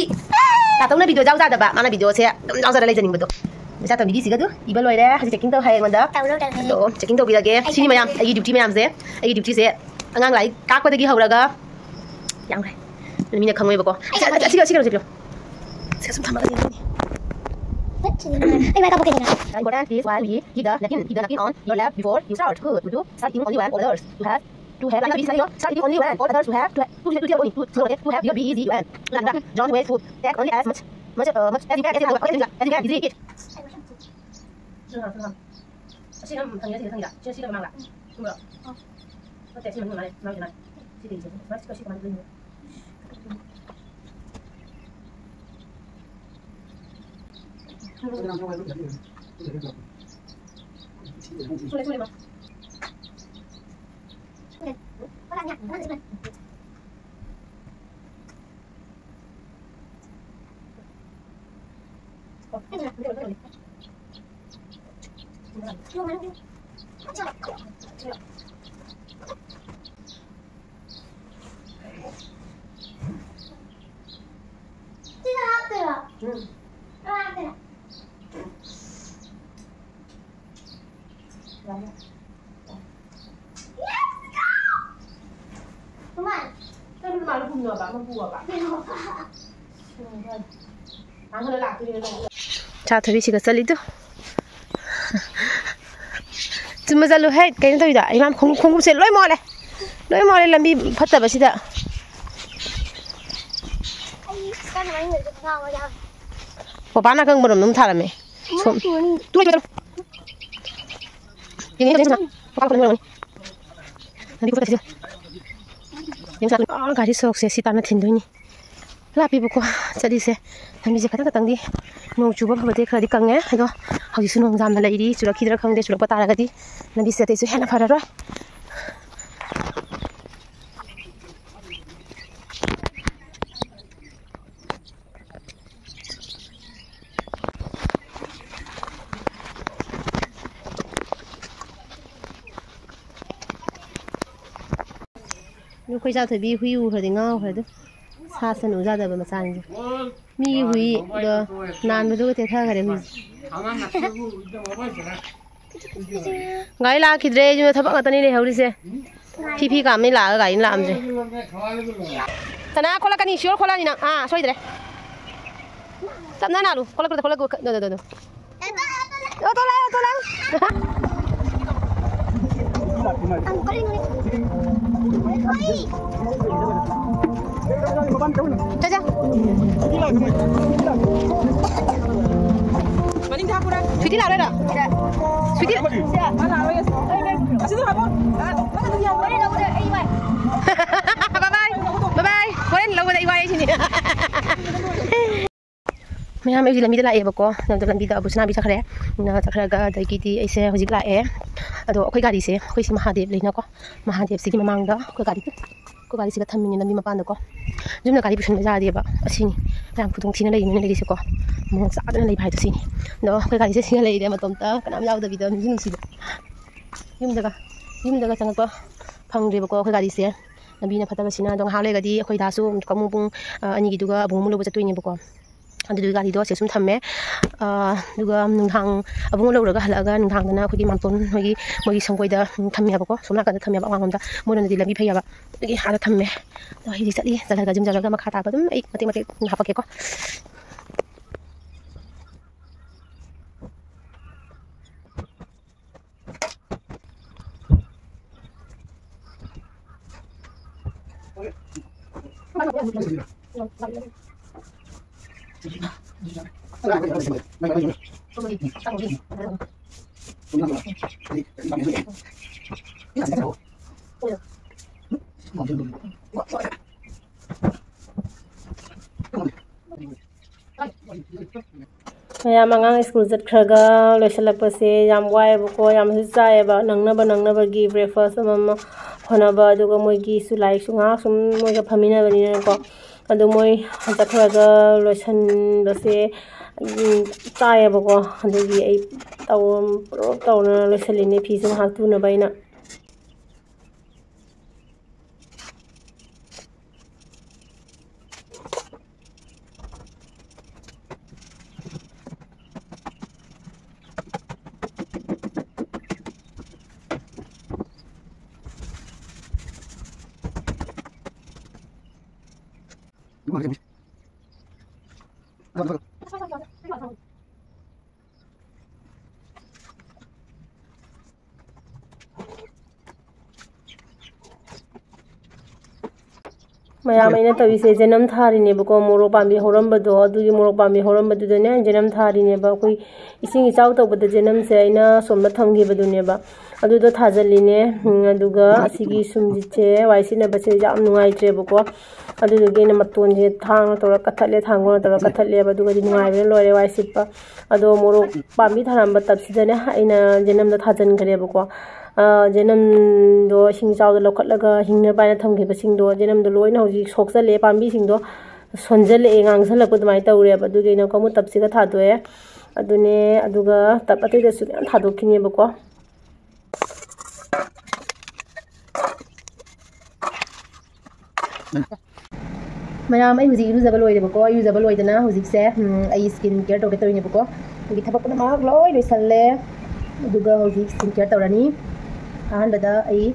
ꯇꯥꯇꯧꯅ ꯚꯤꯗꯤꯑꯣ ꯌꯥꯎꯖꯥꯗꯕ, ꯃꯥꯅ ꯚꯤꯗꯤꯑꯣꯁꯦ ꯑꯗꯨꯝ ꯌꯥꯎꯖꯔ ꯂꯩꯖꯅꯤꯡꯕꯗꯣ꯫ ꯏꯆꯥ ꯇꯣꯝꯕꯤꯒꯤ ꯁꯤꯒꯗꯨ ꯏꯕ ꯂꯣꯏꯔꯦ, ꯍꯧꯖꯤꯛ ꯆꯦꯛꯀꯤꯡ ꯇꯧ ꯍꯥꯏ ꯑꯩꯉꯣꯟꯗ꯫ ꯇꯧꯔꯣ, ꯇꯧꯔꯣ꯫ ꯑꯗꯣ ꯆꯦꯛꯀꯤꯡ ꯇꯧꯕꯤꯔꯒꯦ꯫ ꯁꯤꯅꯤ ꯃꯌꯥꯝ ꯑꯩꯒꯤ ꯗ꯭ꯌꯨꯇꯤ ꯃꯌꯥꯝꯁꯦ꯫ ꯑꯩꯒꯤ ꯗ꯭ꯌꯨꯇꯤꯁꯦ ꯑꯉꯥꯡ ꯂꯥꯏꯔꯤꯛ ꯇꯥꯛꯄꯗꯒꯤ ꯍꯧꯔꯒ ꯌꯥꯝꯈ꯭ꯔꯦ꯫ ꯃꯤꯅ ꯈꯪꯉꯣꯏꯕꯀꯣ꯫ ꯑꯩ ꯑꯁꯤꯒ, ꯑꯁꯤꯒ, ꯑꯁꯤꯒ ꯁꯦ ꯄꯤꯌꯣ꯫ ꯑꯁꯤꯒ ꯁꯨꯝ ꯊꯝꯃꯒ ꯌꯦꯡꯉꯣꯅꯦ꯫ ꯑꯩ ꯃꯥꯏ ꯀꯥꯞꯄꯛꯀꯦ ꯀꯩꯅꯣ꯫ Important is while we keep the napkin, keep the napkin on your lap before you start. Good. To do start eating only when all others to have, to have, start eating only when all others to have, to have, to, to, to, to, to, to have your B E Z U N. Don't waste food. Take only as much, much, uh, much as you can, as you can, as you can easily eat. ꯑꯁꯤꯅ ꯊꯝꯃꯤꯔ, ꯑꯁꯤꯅ ꯊꯝꯃꯤꯔ? ꯁꯤꯅ ꯁꯤꯗ ꯃꯃꯥꯡꯗ꯫ ꯆꯨꯝꯕ꯭ꯔꯣ? ꯅꯠꯇꯦ, ꯁꯤ ꯃꯅꯨꯡ ꯃꯥꯜꯂꯦ꯫ ꯃꯥꯒꯤ ꯃꯥꯜꯂꯦ꯫ ꯁꯤ ꯀꯩꯅꯣ? ꯁꯤ ꯀꯃꯥꯏꯅ ꯇꯧꯗꯣꯏꯅꯣ? ꯁꯨꯔꯦ, ꯁꯨꯔꯦ, ꯃꯥ꯫ ꯆꯥ ꯊꯕꯤꯁꯤꯒ ꯆꯠꯂꯤꯗꯨ꯫ ꯆꯨꯝꯕ ꯆꯠꯂꯨ ꯍꯦ꯫ ꯀꯩꯅꯣ ꯇꯧꯋꯤꯗ, ꯏꯃꯥ ꯈꯣꯡꯎꯞ, ꯈꯣꯡꯎꯞꯁꯦ ꯂꯣꯏ ꯃꯣꯠꯂꯦ꯫ ꯂꯣꯏ ꯃꯣꯠꯂꯦ ꯂꯝꯕꯤ ꯐꯠꯇꯕꯁꯤꯗ꯫ ꯄꯄꯥꯅ ꯑꯀꯪꯕꯔꯣꯝꯗ ꯑꯗꯨꯝ ꯊꯥꯔꯝꯃꯦ꯫ ꯁꯣꯝ-, ꯇꯨ ꯂꯩꯇ꯭ꯔꯣ? ꯌꯦꯡꯉꯤ, ꯌꯦꯡꯉꯤ, ꯌꯦꯡꯉꯤ꯫ ꯄꯄꯥ ꯈꯣꯡꯎꯞ ꯂꯣꯏ ꯃꯣꯠꯂꯦ꯫ ꯂꯝꯕꯤ ꯈꯨꯐꯠꯇꯁꯤꯗ꯫ ꯌꯦꯡꯉꯨ, ꯑꯥ, ꯒꯥꯔꯤ ꯁꯣꯔꯣꯛꯁꯦ ꯁꯤ ꯇꯥꯟꯅ ꯊꯤꯟꯗꯣꯏꯅꯤ꯫ ꯂꯥꯞꯄꯤꯕꯀꯣ ꯆꯠꯂꯤꯁꯦ꯫ ꯂꯝꯕꯤꯁꯦ ꯈꯇꯪ ꯈꯇꯪꯗꯤ ꯅꯣꯡ ꯆꯨꯕ ꯐꯕꯗꯤ ꯈꯔꯗꯤ ꯀꯪꯉꯦ꯫ ꯑꯗꯣ ꯍꯧꯖꯤꯛꯁꯨ ꯅꯣꯡ ꯌꯥꯝꯅ ꯂꯩꯔꯤ꯫ ꯆꯨꯔꯛꯈꯤꯗ꯭ꯔꯥ ꯈꯪꯗꯦ꯫ ꯆꯨꯔꯛꯄ ꯇꯥꯔꯒꯗꯤ ꯂꯝꯕꯤꯁꯦ ꯑꯇꯩꯁꯨ ꯍꯦꯟꯅ ꯐꯔꯔꯣꯏ꯫ ꯑꯗꯨ ꯑꯩꯈꯣꯏ ꯆꯥꯊꯣꯏꯕꯤ ꯍꯨꯏ ꯎꯈ꯭ꯔꯗꯤ ꯉꯥꯎꯈ꯭ꯔꯦ꯫ ꯑꯗꯨ ꯁꯥ ꯁꯟ ꯎꯖꯥꯗꯕ ꯃꯆꯥꯅꯤꯁꯦ꯫ ꯃꯤꯒꯤ ꯍꯨꯏꯗꯣ ꯅꯥꯟꯕꯗꯨꯒ ꯇꯦꯊꯈ꯭ꯔꯦ ꯍꯨꯏꯁꯦ꯫ ꯒꯥꯔꯤ ꯂꯥꯛꯈꯤꯗ꯭ꯔꯦ꯫ ꯑꯩꯁꯨ ꯊꯕꯛ ꯉꯥꯛꯇꯅꯤ ꯂꯩꯍꯧꯔꯤꯁꯦ꯫ ꯐꯤ ꯐꯤ ꯀꯥꯝꯅꯤ ꯂꯥꯛꯑꯒ ꯒꯥꯔꯤꯅ ꯂꯥꯛꯑꯝꯗ꯭ꯔꯦ꯫ ꯀꯅꯥ ꯈꯣꯠꯂꯛꯀꯅꯤ? ꯁꯤꯌꯣꯔ ꯈꯣꯠꯂꯛꯑꯅꯤ ꯅꯪ꯫ ꯑꯥ, ꯁꯣꯏꯗ꯭ꯔꯦ꯫ ꯇꯞꯅ ꯅꯥꯜꯂꯨ꯫ ꯈꯣꯠꯂꯛꯄꯗ ꯈꯣꯠꯂꯛꯄ꯫ ꯗꯣ, ꯗꯣ, ꯗꯣ, ꯗꯣ꯫ ꯑꯣ, ꯇꯣ ꯂꯥꯛꯑꯦ, ꯇꯣ ꯂꯥꯛꯑꯦ꯫ ꯆꯠ, ꯆꯠ꯫ ꯁ꯭ꯋꯤꯇꯤ ꯂꯥꯛꯑꯔꯣꯏꯔꯣ? ꯁ꯭ꯋꯤꯇꯤ꯫ ꯕꯥꯏ ꯕꯥꯏ꯫ ꯕꯥꯏ ꯕꯥꯏ꯫ ꯍꯣꯔꯦꯟ ꯂꯧꯕꯗ ꯑꯩ ꯋꯥꯏ ꯍꯥꯏꯁꯤꯅꯤ꯫ ꯃꯌꯥꯝ ꯑꯩꯁꯦ ꯂꯝꯕꯤꯗ ꯂꯥꯛꯑꯦꯕꯀꯣ꯫ ꯑꯗꯣ ꯂꯝꯕꯤꯗ ꯑꯕꯨꯁꯅꯥꯕꯤ ꯆꯠꯈ꯭ꯔꯦ꯫ ꯎꯝ, ꯆꯠꯈ꯭ꯔꯒ ꯑꯗꯒꯤꯗꯤ ꯑꯩꯁꯦ ꯍꯧꯖꯤꯛ ꯂꯥꯛꯑꯦ꯫ ꯑꯗꯣ ꯑꯩꯈꯣꯏ ꯒꯥꯔꯤꯁꯦ, ꯑꯩꯈꯣꯏꯁꯤ ꯃꯍꯥꯗꯦꯕ ꯂꯩꯅꯀꯣ, ꯃꯍꯥꯗꯦꯕꯁꯤꯒꯤ ꯃꯃꯥꯡꯗ ꯑꯩꯈꯣꯏ ꯒꯥꯔꯤ, ꯑꯩꯈꯣꯏ ꯒꯥꯔꯤꯁꯤꯒ ꯊꯝꯃꯤꯅꯦ ꯂꯝꯕꯤ ꯃꯄꯥꯟꯗꯀꯣ꯫ ꯌꯨꯝꯗ ꯒꯥꯔꯤ ꯄꯨꯁꯤꯟꯕ ꯌꯥꯗꯦꯕ꯫ ꯑꯁꯤꯅꯤ ꯌꯥꯝ ꯈꯨꯗꯣꯡ ꯊꯤꯅ ꯂꯩꯔꯤꯅꯦ ꯂꯩꯔꯤꯁꯦꯀꯣ꯫ ꯃꯑꯣꯡ ꯆꯥꯗꯅ ꯂꯩꯕ ꯍꯥꯏꯗꯣ ꯁꯤꯅꯤ꯫ ꯑꯗꯣ ꯑꯩꯈꯣꯏ ꯒꯥꯔꯤꯁꯦ ꯁꯤꯒ ꯂꯩꯔꯦ ꯃꯇꯣꯝꯇ, ꯀꯅꯥꯝ ꯌꯥꯎꯗꯕꯤꯗ, ꯅꯨꯡꯁꯨ ꯅꯨꯡꯁꯤꯕ꯫ ꯌꯨꯝꯗꯒ, ꯌꯨꯝꯗꯒ ꯆꯪꯉꯛꯄ ꯐꯪꯗ꯭ꯔꯦꯕꯀꯣ ꯑꯩꯈꯣꯏ ꯒꯥꯔꯤꯁꯦ꯫ ꯂꯝꯕꯤꯅ ꯐꯠꯇꯕꯁꯤꯅ꯫ ꯑꯗꯣ ꯉꯥꯏꯍꯥꯛ ꯂꯩꯔꯒꯗꯤ ꯑꯩꯈꯣꯏ ꯗꯥꯁꯨ ꯀꯃꯨ ꯄꯨꯡ, ꯑ, ꯑꯅꯤꯒꯤꯗꯨꯒ ꯑꯕꯨꯡ ꯑꯃꯨꯛ ꯂꯧꯕ ꯆꯠꯇꯣꯏꯅꯦꯕꯀꯣ꯫ ꯑꯗꯨꯗꯨꯒꯤ ꯒꯥꯔꯤꯗꯣ ꯁꯤꯗ ꯁꯨꯝ ꯊꯝꯃꯦ꯫ ꯑꯥ, ꯑꯗꯨꯒ ꯅꯨꯡꯗꯥꯡ ꯑꯕꯨꯡꯉꯣ ꯂꯧꯔꯒ ꯍꯜꯂꯛꯑꯒ ꯅꯨꯡꯗꯥꯡꯗꯅ ꯑꯩꯈꯣꯏꯒꯤ ꯃꯥꯝꯇꯣꯟ ꯍꯣꯏꯒꯤ ꯃꯣꯏꯒꯤ ꯁꯪꯒꯣꯏꯗ, ꯎꯝ, ꯊꯝꯃꯦ ꯍꯥꯏꯕꯀꯣ꯫ ꯁꯣꯝ ꯅꯥꯀꯟꯗ ꯊꯝꯃꯦꯕ, ꯑꯋꯥꯡꯂꯣꯝꯗ꯫ ꯃꯣꯏꯅꯗꯤ ꯂꯝꯕꯤ ꯐꯩ ꯍꯥꯏꯕ꯫ ꯑꯗꯨꯒꯤ ꯑꯥꯗ ꯊꯝꯃꯦ꯫ ꯑꯗꯣ ꯍꯧꯖꯤꯛ ꯆꯠꯂꯤ꯫ ꯆꯠꯂꯒ ꯌꯨꯝ ꯆꯠꯂꯒ ꯃꯈꯥ ꯇꯥꯕ ꯑꯗꯨꯝ ꯑꯩ ꯃꯇꯦꯛ ꯃꯇꯦꯛ ꯍꯥꯄꯛꯀꯦꯀꯣ꯫ ꯃꯌꯥꯝ ꯑꯉꯥꯡ ꯁ꯭ꯀꯨꯜ ꯆꯠꯈ꯭ꯔꯒ ꯂꯣꯏꯁꯤꯜꯂꯛꯄꯁꯦ ꯌꯥꯝ ꯋꯥꯏꯑꯦꯕꯀꯣ, ꯌꯥꯝꯁꯨ ꯆꯥꯏꯑꯦꯕ꯫ ꯅꯪꯅꯕ ꯅꯪꯅꯕꯒꯤ breakfast ꯑꯃꯃ ꯍꯣꯠꯅꯕ, ꯑꯗꯨꯒ ꯃꯣꯏꯒꯤꯁꯨ ꯂꯥꯏꯔꯤꯛꯁꯨ ꯉꯥꯏꯍꯥꯛ ꯁꯨꯝ ꯃꯣꯏꯒ ꯐꯝꯃꯤꯟꯅꯕꯅꯤꯅꯀꯣ꯫ ꯑꯗꯨ ꯃꯣꯏ ꯆꯠꯈ꯭ꯔꯒ ꯂꯣꯏꯁꯤꯟꯕꯁꯦ, ꯎꯝ, ꯆꯥꯏꯑꯦꯕꯀꯣ꯫ ꯑꯗꯨꯒꯤ ꯑꯩ ꯇꯧ-, ꯄꯨꯂꯞ ꯇꯧꯅ ꯂꯣꯏꯁꯤꯜꯂꯤꯅꯦ, ꯐꯤꯁꯨ ꯉꯥꯏꯍꯥꯛ ꯇꯨꯅꯕ ꯑꯩꯅ꯫ ꯃꯌꯥꯝ, ꯑꯩꯅ ꯇꯧꯔꯤꯁꯦ ꯖꯦꯅꯝ ꯊꯥꯔꯤꯅꯦꯕꯀꯣ꯫ ꯃꯣꯔꯣꯛ ꯄꯥꯝꯕꯤ ꯍꯧꯔꯝꯕꯗꯣ, ꯑꯗꯨꯒꯤ ꯃꯣꯔꯣꯛ ꯄꯥꯝꯕꯤ ꯍꯧꯔꯝꯕꯗꯨꯗꯅꯦ ꯖꯦꯅꯝ ꯊꯥꯔꯤꯅꯦꯕ꯫ ꯑꯩꯈꯣꯏ ꯏꯁꯤꯡ ꯏꯆꯥꯎ ꯇꯧꯕꯗ ꯖꯦꯅꯝꯁꯦ ꯑꯩꯅ ꯁꯣꯝꯗ ꯊꯝꯈꯤꯕꯗꯨꯅꯦꯕ, ꯑꯗꯨꯗꯣ ꯊꯥꯖꯤꯜꯂꯤꯅꯦ꯫ ꯎꯝ, ꯑꯗꯨꯒ ꯑꯁꯤꯒꯤ ꯁꯨꯝꯁꯤꯠꯁꯦ ꯋꯥꯏ ꯁꯤꯠꯅꯕꯁꯦ ꯌꯥꯝ ꯅꯨꯡꯉꯥꯏꯇ꯭ꯔꯦꯕꯀꯣ꯫ ꯑꯗꯨꯗꯨꯒꯤ ꯑꯩꯅ ꯃꯇꯣꯟꯁꯦ ꯊꯥꯡꯅ ꯇꯧꯔ ꯀꯠꯊꯠꯂꯦ, ꯊꯥꯡꯒꯣꯜꯅ ꯇꯧꯔ ꯀꯠꯊꯠꯂꯦꯕ꯫ ꯑꯗꯨꯒꯗꯤ ꯅꯨꯡꯉꯥꯏꯕꯅ ꯂꯣꯏꯔꯦ ꯋꯥꯏ ꯁꯤꯠꯄ꯫ ꯑꯗꯣ ꯃꯣꯔꯣꯛ ꯄꯥꯝꯕꯤ ꯊꯥꯔꯝꯕ ꯇꯞꯁꯤꯗꯅꯦ ꯑꯩꯅ ꯖꯦꯅꯝꯗꯣ ꯊꯥꯖꯤꯟꯈ꯭ꯔꯦꯕꯀꯣ꯫ ꯑꯥ, ꯖꯦꯅꯝꯗꯣ ꯏꯁꯤꯡ ꯏꯆꯥꯎꯗ ꯂꯧꯈꯠꯂꯒ ꯍꯤꯡꯅꯕ ꯍꯥꯏꯅ ꯊꯝꯈꯤꯕꯁꯤꯡꯗꯣ, ꯖꯦꯅꯝꯗꯣ ꯂꯣꯏꯅ ꯍꯧꯖꯤꯛ ꯁꯣꯛꯆꯜꯂꯛꯑꯦ, ꯄꯥꯝꯕꯤꯁꯤꯡꯗꯣ ꯁꯣꯟꯖꯜꯂꯛꯑꯦ, ꯉꯥꯡꯁꯜꯂꯛꯄ ꯑꯗꯨꯃꯥꯏꯅ ꯇꯧꯔꯦꯕ꯫ ꯑꯗꯨꯒꯤ ꯑꯩꯅ ꯀꯣꯃꯨ ꯇꯞꯁꯤꯒ ꯊꯥꯗꯣꯛꯑꯦ꯫ ꯑꯗꯨꯅꯦ, ꯑꯗꯨꯒ ꯇꯞ ꯑꯇꯩꯗꯁꯨ ꯃꯌꯥꯝ ꯊꯥꯗꯣꯛꯈꯤꯅꯦꯕꯀꯣ꯫ ꯃꯌꯥꯝ, ꯑꯩ ꯍꯧꯖꯤꯛ ꯏꯔꯨꯖꯕ ꯂꯣꯏꯔꯦꯕꯀꯣ꯫ ꯏꯔꯨꯖꯕ ꯂꯣꯏꯗꯅ ꯍꯧꯖꯤꯛꯁꯦ, ꯎꯝ, ꯑꯩ skin care ꯇꯧꯒꯦ ꯇꯧꯔꯤꯅꯦꯕꯀꯣ꯫ ꯑꯩꯒꯤ ꯊꯕꯛ ꯄꯨꯝꯅꯃꯛ ꯂꯣꯏ ꯂꯣꯏꯁꯜꯂꯦ꯫ ꯑꯗꯨꯒ ꯍꯧꯖꯤꯛ skin care ꯇꯧꯔꯅꯤ꯫ ꯑꯍꯥꯟꯕꯗ ꯑꯩ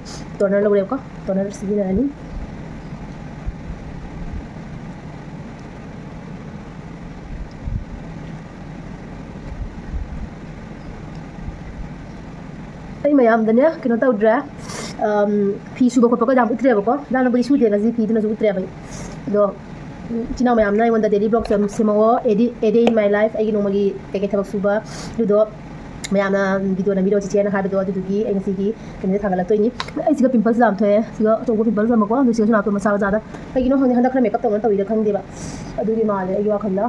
toner ꯂꯧꯔꯦꯕꯀꯣ꯫ Toner ꯁꯤꯖꯤꯟꯅꯔꯅꯤ꯫ ꯑꯩ ꯃꯌꯥꯝꯗꯅꯦ ꯀꯩꯅꯣ ꯇꯧꯗ꯭ꯔꯦ, ꯑꯝ, ꯐꯤ ꯁꯨꯕ ꯈꯣꯠꯄꯒ ꯌꯥꯝ ꯎꯠꯇ꯭ꯔꯦꯕꯀꯣ꯫ ꯌꯥꯝꯅꯕꯨꯗꯤ ꯁꯨꯗꯦ ꯉꯁꯤ, ꯐꯤꯗꯨꯅꯁꯨ ꯎꯠꯇ꯭ꯔꯦꯕ ꯑꯩ꯫ ꯑꯗꯣ, ꯎꯝ, ꯏꯆꯤꯟ ꯏꯅꯥꯎ ꯃꯌꯥꯝꯅ ꯑꯩꯉꯣꯟꯗ daily vlog ꯁꯦꯝ-, ꯁꯦꯝꯃꯛꯑꯣ, a day, a day in my life, ꯑꯩꯒꯤ ꯅꯣꯡꯃꯒꯤ ꯀꯩꯀꯩ ꯊꯕꯛ ꯁꯨꯕ, ꯑꯗꯨꯗꯣ ꯃꯌꯥꯝꯅ video ꯅꯝꯕꯤꯔꯣ ꯆꯤꯆꯦꯅ ꯍꯥꯏꯕꯗꯣ, ꯑꯗꯨꯗꯨꯒꯤ ꯑꯩ ꯉꯁꯤꯒꯤ ꯀꯩꯅꯣꯁꯦ ꯊꯥꯒꯠꯂꯛꯇꯣꯏꯅꯤ꯫ ꯑꯩ ꯁꯤꯒ pimples ꯌꯥꯝ ꯊꯣꯛꯑꯦ, ꯁꯤꯒ ꯑꯆꯧꯕ pimples ꯑꯃꯀꯣ, ꯑꯗꯨ ꯁꯤꯒꯁꯨ ꯅꯥꯇꯣꯟ ꯃꯆꯥ ꯃꯆꯥꯗ꯫ ꯀꯩꯒꯤꯅꯣ ꯈꯪꯗꯦ, ꯍꯟꯗꯛ ꯈꯔ makeup ꯇꯧꯅ ꯇꯧꯔꯤꯔ ꯈꯪꯗꯦꯕ, ꯑꯗꯨꯒꯤ ꯃꯥꯜꯂꯦ ꯑꯩꯒꯤ ꯋꯥꯈꯜꯗ꯫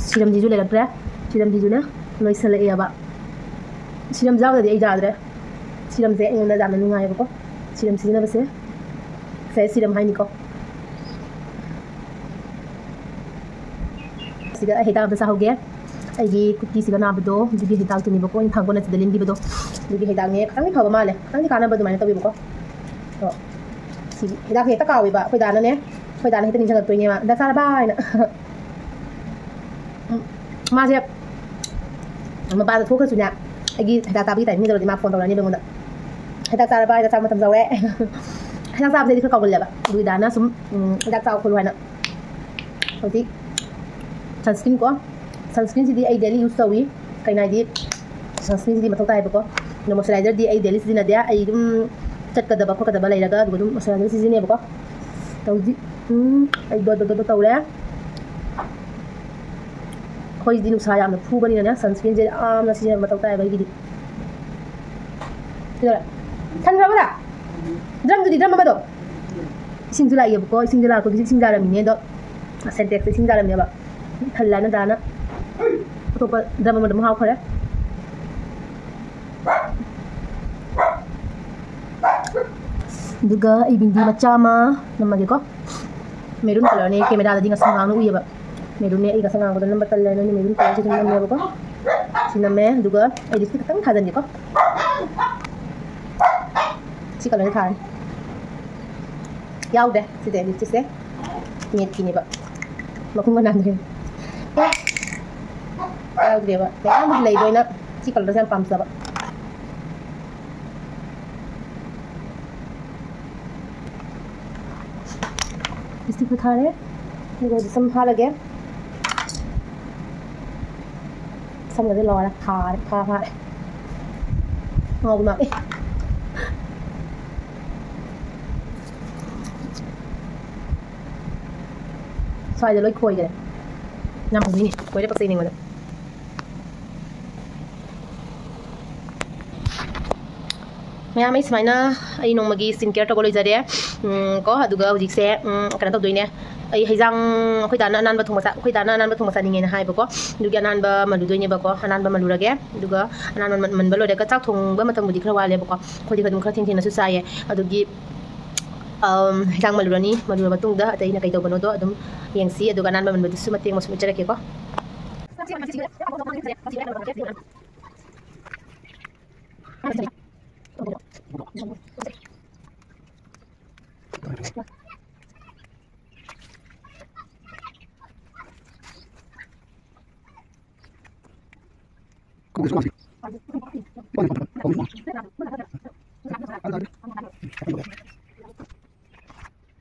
Serumꯁꯤꯁꯨ ꯂꯩꯔꯛꯇ꯭ꯔꯦ꯫ Serumꯁꯤꯁꯨꯅꯦ ꯂꯣꯏꯁꯜꯂꯛꯑꯦꯕ꯫ Serum ꯌꯥꯎꯗ꯭ꯔꯗꯤ ꯑꯩ ꯌꯥꯗ꯭ꯔꯦ꯫ Serumꯁꯦ ꯑꯩꯉꯣꯟꯗ ꯌꯥꯝꯅ ꯅꯨꯡꯉꯥꯏꯌꯦꯕꯀꯣ꯫ Serum ꯁꯤꯖꯤꯟꯅꯕꯁꯦ, face serum ꯍꯥꯏꯅꯤꯀꯣ꯫ ꯁꯤꯗ ꯑꯩ ꯍꯤꯗꯥꯛ ꯑꯝꯇ ꯆꯥꯍꯧꯒꯦ꯫ ꯑꯩꯒꯤ ꯈꯨꯠꯀꯤꯁꯤꯒ ꯅꯥꯕꯗꯣ, ꯑꯗꯨꯒꯤ ꯍꯤꯗꯥꯛꯇꯨꯅꯦꯕꯀꯣ ꯑꯩꯅ ꯊꯥꯡꯒꯣꯜ ꯑꯁꯤꯗ ꯂꯦꯟꯕꯤꯕꯗꯣ, ꯑꯗꯨꯒꯤ ꯍꯤꯗꯥꯛꯅꯦ꯫ ꯈꯤꯇꯪꯗꯤ ꯐꯕ ꯃꯥꯜꯂꯦ, ꯈꯤꯇꯪꯗꯤ ꯀꯥꯟꯅꯕ ꯑꯗꯨꯃꯥꯏꯅ ꯇꯧꯋꯦꯕꯀꯣ꯫ ꯑꯗꯣ ꯁꯤꯒꯤ ꯍꯤꯗꯥꯛꯁꯦ ꯍꯦꯛꯇ ꯀꯥꯎꯋꯦꯕ꯫ ꯑꯩꯈꯣꯏ ꯗꯥꯅꯅꯦ, ꯑꯩꯈꯣꯏ ꯗꯥꯅ ꯍꯦꯛꯇ ꯅꯤꯡꯁꯤꯡꯉꯛꯇꯣꯏꯅꯦꯕ, "ꯍꯤꯗꯥꯛ ꯆꯥꯔꯕ?" ꯍꯥꯏꯅ꯫ ꯎꯝ, ꯃꯥꯁꯦ ꯃꯄꯥꯟꯗ ꯊꯣꯛꯈ꯭ꯔꯁꯨꯅꯦ, ꯑꯩꯒꯤ ꯍꯤꯗꯥꯛ ꯆꯥꯕꯒꯤ timing ꯇꯧꯔꯗꯤ ꯃꯥ phone ꯇꯧꯔꯛꯑꯅꯤꯕ ꯑꯩꯉꯣꯟꯗ, "ꯍꯤꯗꯥꯛ ꯆꯥꯔꯕ? ꯍꯤꯗꯥꯛ ꯆꯥꯕ ꯃꯇꯝ ꯌꯧꯔꯦ꯫" ꯍꯤꯗꯥꯛ ꯆꯥꯕꯁꯦ ꯑꯩꯗꯤ ꯈꯔ ꯀꯥꯎꯒꯜꯂꯦꯕ꯫ ꯑꯗꯨꯒꯤ ꯗꯥꯅ ꯁꯨꯝ, ꯎꯝ, "ꯍꯤꯗꯥꯛ ꯆꯥꯎ ꯈꯣꯠꯂꯨ" ꯍꯥꯏꯅ꯫ ꯍꯧꯖꯤꯛ sunscreen ꯀꯣ, sunscreenꯁꯤꯗꯤ ꯑꯩ daily use ꯇꯧꯏ꯫ ꯀꯩꯅꯣ ꯍꯥꯏꯗꯤ, sunscreenꯁꯤꯗꯤ ꯃꯊꯧ ꯇꯥꯏꯕꯀꯣ꯫ ꯑꯗꯣ moisturizer ꯑꯩ daily ꯁꯤꯖꯤꯟꯅꯗꯦ꯫ ꯑꯩ ꯑꯗꯨꯝ ꯆꯠꯀꯗꯕ ꯈꯣꯠꯀꯗꯕ ꯂꯩꯔꯒ ꯑꯗꯨꯒ ꯑꯗꯨꯝ moisturizer ꯁꯤꯖꯤꯟꯅꯩꯕꯀꯣ꯫ ꯍꯧꯖꯤꯛ, ꯎꯝ, ꯑꯩ ꯗꯣ ꯗꯣ ꯗꯣ ꯗꯣ ꯇꯧꯔꯦ꯫ ꯑꯩꯈꯣꯏꯗꯤ ꯅꯨꯡꯁꯥ ꯌꯥꯝꯅ ꯐꯨꯕꯅꯤꯅꯅꯦ, sunscreenꯁꯦ ꯌꯥꯝꯅ ꯁꯤꯖꯤꯟꯅꯕ ꯃꯊꯧ ꯇꯥꯏꯌꯦꯕ ꯑꯩꯒꯤꯗꯤ꯫ ꯀꯩꯗꯧꯔꯦ? ꯊꯟꯈ꯭ꯔꯕꯗ? Drumꯗꯨꯗꯤ, drum ꯑꯃꯗꯣ? ꯏꯁꯤꯡꯁꯨ ꯂꯥꯛꯏꯌꯦꯕꯀꯣ, ꯏꯁꯤꯡꯁꯦ ꯂꯥꯛꯄꯒꯤ ꯏꯁꯤꯡ ꯌꯥꯔꯝꯃꯤꯅꯦ ꯑꯗꯣ, Sintexꯇ ꯏꯁꯤꯡ ꯌꯥꯔꯝꯃꯦꯕ꯫ ꯊꯜꯂꯦꯅ ꯗꯥꯅ ꯑꯇꯣꯞꯄ drum ꯑꯃꯗ ꯑꯃꯨꯛ ꯍꯥꯞꯈ꯭ꯔꯦ꯫ ꯑꯗꯨꯒ ꯑꯩ ꯕꯤꯟꯗꯤ ꯃꯆꯥ ꯑꯃ ꯅꯝꯃꯒꯦꯀꯣ꯫ Maroon colourꯅꯦ, cameraꯗꯗꯤ ꯉꯁꯪ ꯉꯥꯡꯅ ꯎꯏꯌꯦꯕ꯫ Maroonꯅꯦ, ꯑꯩ ꯉꯁꯪ ꯉꯥꯡꯕꯗꯣ ꯅꯝꯕ ꯇꯜꯂꯦ, ꯅꯣꯏꯅ maroon colourꯁꯦ ꯑꯗꯨꯝ ꯅꯝꯃꯦꯕꯀꯣ꯫ ꯁꯤ ꯅꯝꯃꯦ, ꯑꯗꯨꯒ ꯑꯩ lipstick ꯈꯤꯇꯪ ꯊꯥꯖꯟꯒꯦꯀꯣ꯫ ꯁꯤ colourꯁꯦ ꯊꯥꯔꯅꯤ꯫ ꯌꯥꯎꯗ꯭ꯔꯦ꯫ ꯁꯤꯗ ꯂꯤꯞꯁꯇꯤꯛꯁꯦ ꯃꯦꯠꯀꯤꯅꯦꯕ꯫ ꯃꯈꯨꯝꯒ ꯅꯥꯟꯗ꯭ꯔꯦ꯫ ꯌꯥꯎꯗ꯭ꯔꯦꯕ꯫ ꯃꯌꯥꯝꯕꯨꯗꯤ ꯂꯩꯕ, ꯑꯩꯅ ꯁꯤ ꯀꯂꯔꯁꯦ ꯌꯥꯝ ꯄꯥꯝꯖꯕ꯫ ꯂꯤꯞꯁꯇꯤꯛꯁꯨ ꯊꯥꯔꯦ꯫ ꯑꯗꯨꯒ ꯍꯧꯖꯤꯛ ꯁꯝ ꯐꯥꯔꯒꯦ꯫ ꯁꯝꯒꯁꯦ ꯂꯣꯏꯔꯦ꯫ ꯐꯥꯔꯦ꯫ ꯐꯥ ꯐꯥꯔꯦ꯫ ꯉꯥꯎꯕ ꯃꯥꯜꯂꯦ꯫ ꯁ꯭ꯋꯥꯏꯗ ꯂꯣꯏ ꯈꯣꯏꯈ꯭ꯔꯦ꯫ ꯌꯥꯝ ꯐꯖꯩꯅꯦ꯫ ꯈꯣꯏꯔꯦ ꯄꯛꯆꯩꯅꯦ ꯑꯩꯉꯣꯟꯗ꯫ ꯃꯌꯥꯝ, ꯑꯩ ꯁꯨꯃꯥꯏꯅ ꯑꯩ ꯅꯣꯡꯃꯒꯤ skin care ꯇꯧꯕ ꯂꯣꯏꯖꯔꯦ꯫ ꯎꯝ, ꯀꯣ, ꯑꯗꯨꯒ ꯍꯧꯖꯤꯛꯁꯦ, ꯎꯝ, ꯀꯩꯅꯣ ꯇꯧꯗꯣꯏꯅꯦ꯫ ꯑꯩ ꯍꯩꯖꯥꯡ, ꯑꯩꯈꯣꯏ ꯗꯥꯅ ꯑꯅꯥꯟꯕ ꯊꯣꯡꯕ ꯆꯥ-, ꯑꯩꯈꯣꯏ ꯗꯥꯅ ꯑꯅꯥꯟꯕ ꯊꯣꯡꯕ ꯆꯥꯅꯤꯡꯉꯦꯅ ꯍꯥꯏꯕꯀꯣ꯫ ꯑꯗꯨꯒꯤ ꯑꯅꯥꯟꯕ ꯃꯜꯂꯨꯗꯣꯏꯅꯦꯕꯀꯣ꯫ ꯑꯅꯥꯟꯕ ꯃꯜꯂꯨꯔꯒꯦ꯫ ꯑꯗꯨꯒ ꯑꯅꯥꯟꯕ ꯃꯟ-, ꯃꯟꯕ ꯂꯣꯏꯔꯒ ꯆꯥꯛ ꯊꯣꯡꯕ ꯃꯇꯝꯕꯨꯗꯤ ꯈꯔ ꯋꯥꯠꯂꯦꯕꯀꯣ꯫ ꯑꯩꯈꯣꯏꯗꯤ ꯑꯗꯨꯝ ꯈꯔ ꯊꯦꯡ ꯊꯦꯡꯅꯁꯨ ꯆꯥꯏꯌꯦ꯫ ꯑꯗꯨꯒꯤ, ꯑꯝ, ꯍꯩꯖꯥꯡ ꯃꯜꯂꯨꯔꯅꯤ꯫ ꯃꯜꯂꯨꯔ ꯃꯇꯨꯡꯗ ꯑꯇꯩ ꯑꯩꯅ ꯀꯩ ꯇꯧꯕꯅꯣꯗꯣ ꯑꯗꯨꯝ ꯌꯦꯡꯁꯤ꯫ ꯑꯗꯨꯒ ꯑꯅꯥꯟꯕ ꯃꯟꯕꯗꯨꯁꯨ ꯃꯇꯦꯛ ꯑꯃꯁꯨ ꯎꯠꯆꯔꯛꯀꯦꯀꯣ꯫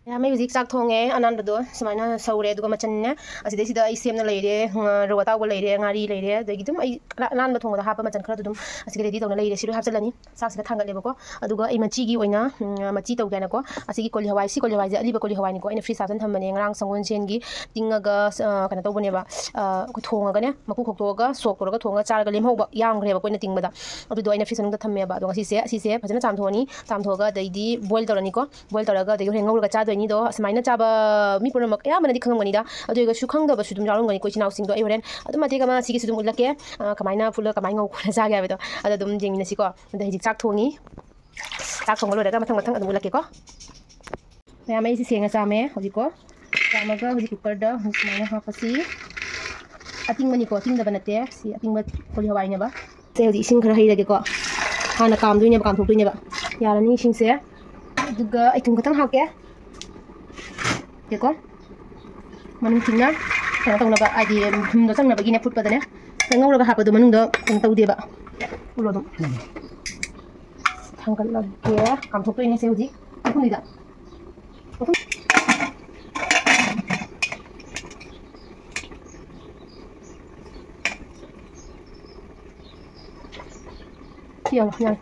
ꯃꯌꯥꯝ, ꯑꯩ ꯍꯧꯖꯤꯛ ꯆꯥꯛ ꯊꯣꯡꯉꯦ꯫ ꯑꯅꯥꯟꯕꯗꯣ ꯁꯨꯃꯥꯏꯅ ꯁꯧꯔꯦ꯫ ꯑꯗꯨꯒ ꯃꯆꯟꯅꯦ, ꯑꯁꯤꯗꯩꯁꯤꯗ ꯑꯩ ꯁꯦꯝꯅ ꯂꯩꯔꯦ, ꯉꯥ-, ꯔꯧ ꯑꯇꯥꯎꯕ ꯂꯩꯔꯦ, ꯉꯥꯔꯤ ꯂꯩꯔꯦ, ꯑꯗꯒꯤ ꯑꯗꯨꯝ ꯑꯩ ꯑꯅꯥꯟꯕ ꯊꯣꯡꯕꯗ ꯍꯥꯞꯄ ꯃꯆꯟ ꯈꯔ ꯑꯗꯨꯝ ꯑꯁꯤꯒ ready ꯇꯧꯅ ꯂꯩꯔꯦ꯫ ꯁꯤ ꯂꯣꯏ ꯍꯥꯞꯆꯤꯜꯂꯅꯤ꯫ ꯆꯥꯛꯁꯤꯗ ꯊꯥꯡꯒꯠꯂꯦꯕꯀꯣ꯫ ꯑꯗꯨꯒ ꯑꯩ ꯃꯆꯤꯒꯤ ꯑꯣꯏꯅ, ꯎꯝ, ꯃꯆꯤ ꯇꯧꯒꯦ ꯍꯥꯏꯅꯀꯣ, ꯑꯁꯤꯒꯤ ꯀꯣꯂꯤ ꯍꯋꯥꯏ, ꯁꯤ ꯀꯣꯂꯤ ꯍꯋꯥꯏꯁꯦ ꯑꯂꯤꯕ ꯀꯣꯂꯤ ꯍꯋꯥꯏꯅꯤꯀꯣ꯫ ꯑꯩꯅ fridge ꯍꯥꯞꯆꯟ ꯊꯝꯕꯅꯦ꯫ ꯉꯔꯥꯡ ꯁꯪꯒꯣꯜꯁꯦꯟꯒꯤ ꯇꯤꯡꯉꯒ, ꯑ, ꯀꯩꯅꯣ ꯇꯧꯕꯅꯦꯕ, ꯑ, ꯊꯣꯡꯉꯒꯅꯦ, ꯃꯀꯨ ꯈꯣꯛꯇꯣꯛꯑꯒ, ꯁꯣꯛ ꯇꯧꯔꯒ ꯊꯣꯡꯉꯒ ꯆꯥꯔꯒ ꯂꯦꯝꯍꯧꯕ ꯌꯥꯝꯈ꯭ꯔꯦꯕꯀꯣ ꯑꯩꯅ ꯇꯤꯡꯕꯗ꯫ ꯑꯗꯨꯗꯣ ꯑꯩꯅ fridge ꯃꯅꯨꯡꯗ ꯊꯝꯃꯦꯕ꯫ ꯑꯗꯣ ꯉꯁꯤꯁꯦ, ꯑꯁꯤꯁꯦ ꯐꯖꯅ ꯆꯥꯝꯊꯣꯛꯑꯅꯤ꯫ ꯆꯥꯝꯊꯣꯛꯑꯒ ꯑꯗꯩꯗꯤ boil ꯇꯧꯔꯅꯤꯀꯣ꯫ Boil ꯇꯧꯔꯒ ꯑꯗꯒꯤ ꯍꯣꯔꯦꯟ ꯉꯧꯔꯒ ꯆꯥꯗꯣꯏꯅꯤꯗꯣ꯫ ꯑꯁꯨꯃꯥꯏꯅ ꯆꯥꯕ ꯃꯤ ꯄꯨꯝꯅꯃꯛ ꯑꯌꯥꯝꯕꯅꯗꯤ ꯈꯪꯉꯝꯒꯅꯤꯗ꯫ ꯑꯗꯨ ꯑꯣꯏꯔꯒꯁꯨ ꯈꯪꯗꯕꯁꯨ ꯑꯗꯨꯝ ꯌꯥꯎꯔꯝꯒꯅꯤꯀꯣ ꯏꯆꯤꯟ ꯏꯅꯥꯎꯁꯤꯡꯗꯣ꯫ ꯑꯩ ꯍꯣꯔꯦꯟ ꯑꯗꯨꯝ ꯃꯇꯦꯛ ꯑꯃ ꯁꯤꯒꯤꯁꯨ ꯑꯗꯨꯝ ꯎꯠꯂꯛꯀꯦ꯫ ꯑ, ꯀꯃꯥꯏꯅ ꯐꯨꯠꯂꯒ ꯀꯃꯥꯏꯅ ꯉꯧꯈꯣꯠꯅ ꯆꯥꯒꯦ ꯍꯥꯏꯕꯗꯣ꯫ ꯑꯗꯣ ꯑꯗꯨꯝ ꯌꯦꯡꯃꯤꯟꯅꯁꯤꯀꯣ꯫ ꯑꯗ ꯍꯧꯖꯤꯛ ꯆꯥꯛ ꯊꯣꯡꯉꯤ꯫ ꯆꯥꯛ ꯊꯣꯡꯕ ꯂꯣꯏꯔꯒ ꯃꯊꯪ ꯃꯊꯪ ꯑꯗꯨꯝ ꯎꯠꯂꯛꯀꯦꯀꯣ꯫ ꯃꯌꯥꯝ, ꯑꯩꯁꯦ ꯁꯦꯡꯅ ꯆꯥꯝꯃꯦ ꯍꯧꯖꯤꯛꯀꯣ꯫ ꯆꯥꯝꯃꯒ ꯍꯧꯖꯤꯛ cookerꯗ ꯁꯨꯃꯥꯏꯅ ꯍꯥꯞꯄꯁꯤ꯫ ꯑꯇꯤꯡꯕꯅꯤꯀꯣ, ꯑꯇꯤꯡꯗꯕ ꯅꯠꯇꯦ꯫ ꯁꯤ ꯑꯇꯤꯡꯕ ꯀꯣꯂꯤ ꯍꯋꯥꯏꯅꯦꯕ꯫ ꯁꯦ, ꯍꯧꯖꯤꯛ ꯏꯁꯤꯡ ꯈꯔ ꯍꯩꯔꯒꯦꯀꯣ꯫ ꯍꯥꯟꯅ ꯀꯥꯝꯗꯣꯏꯅꯦꯕ, ꯀꯥꯝꯊꯣꯛꯇꯣꯏꯅꯦꯕ꯫ ꯌꯥꯔꯅꯤ ꯏꯁꯤꯡꯁꯦ꯫ ꯑꯗꯨꯒ ꯑꯩ ꯊꯨꯝ ꯈꯛꯇꯪ ꯍꯥꯞꯀꯦ꯫ ꯀꯣ, ꯃꯅꯨꯡ ꯊꯤꯟꯅ ꯀꯩꯅꯣ ꯇꯧꯅꯕ, ꯍꯥꯏꯗꯤ ꯊꯨꯝꯗꯣ ꯆꯪꯅꯕꯒꯤꯅꯦ ꯐꯨꯠꯄꯗꯅꯦ꯫ ꯉꯧꯔꯒ ꯍꯥꯞꯄꯗꯣ ꯃꯅꯨꯡꯗ ꯀꯩꯅꯣ ꯇꯧꯗꯦꯕ꯫ ꯎꯠꯂꯣ ꯑꯗꯨꯝ꯫ ꯊꯥꯡꯒꯠꯂꯒꯦ꯫ ꯀꯥꯝꯊꯣꯛꯇꯣꯏꯅꯦ ꯁꯦ ꯍꯧꯖꯤꯛ꯫ ꯎꯈꯨꯝꯗꯨꯗ꯫ ꯎꯈꯨꯝ-, ꯁꯤ ꯌꯦꯡꯉꯣ, ꯌꯥꯔꯦ꯫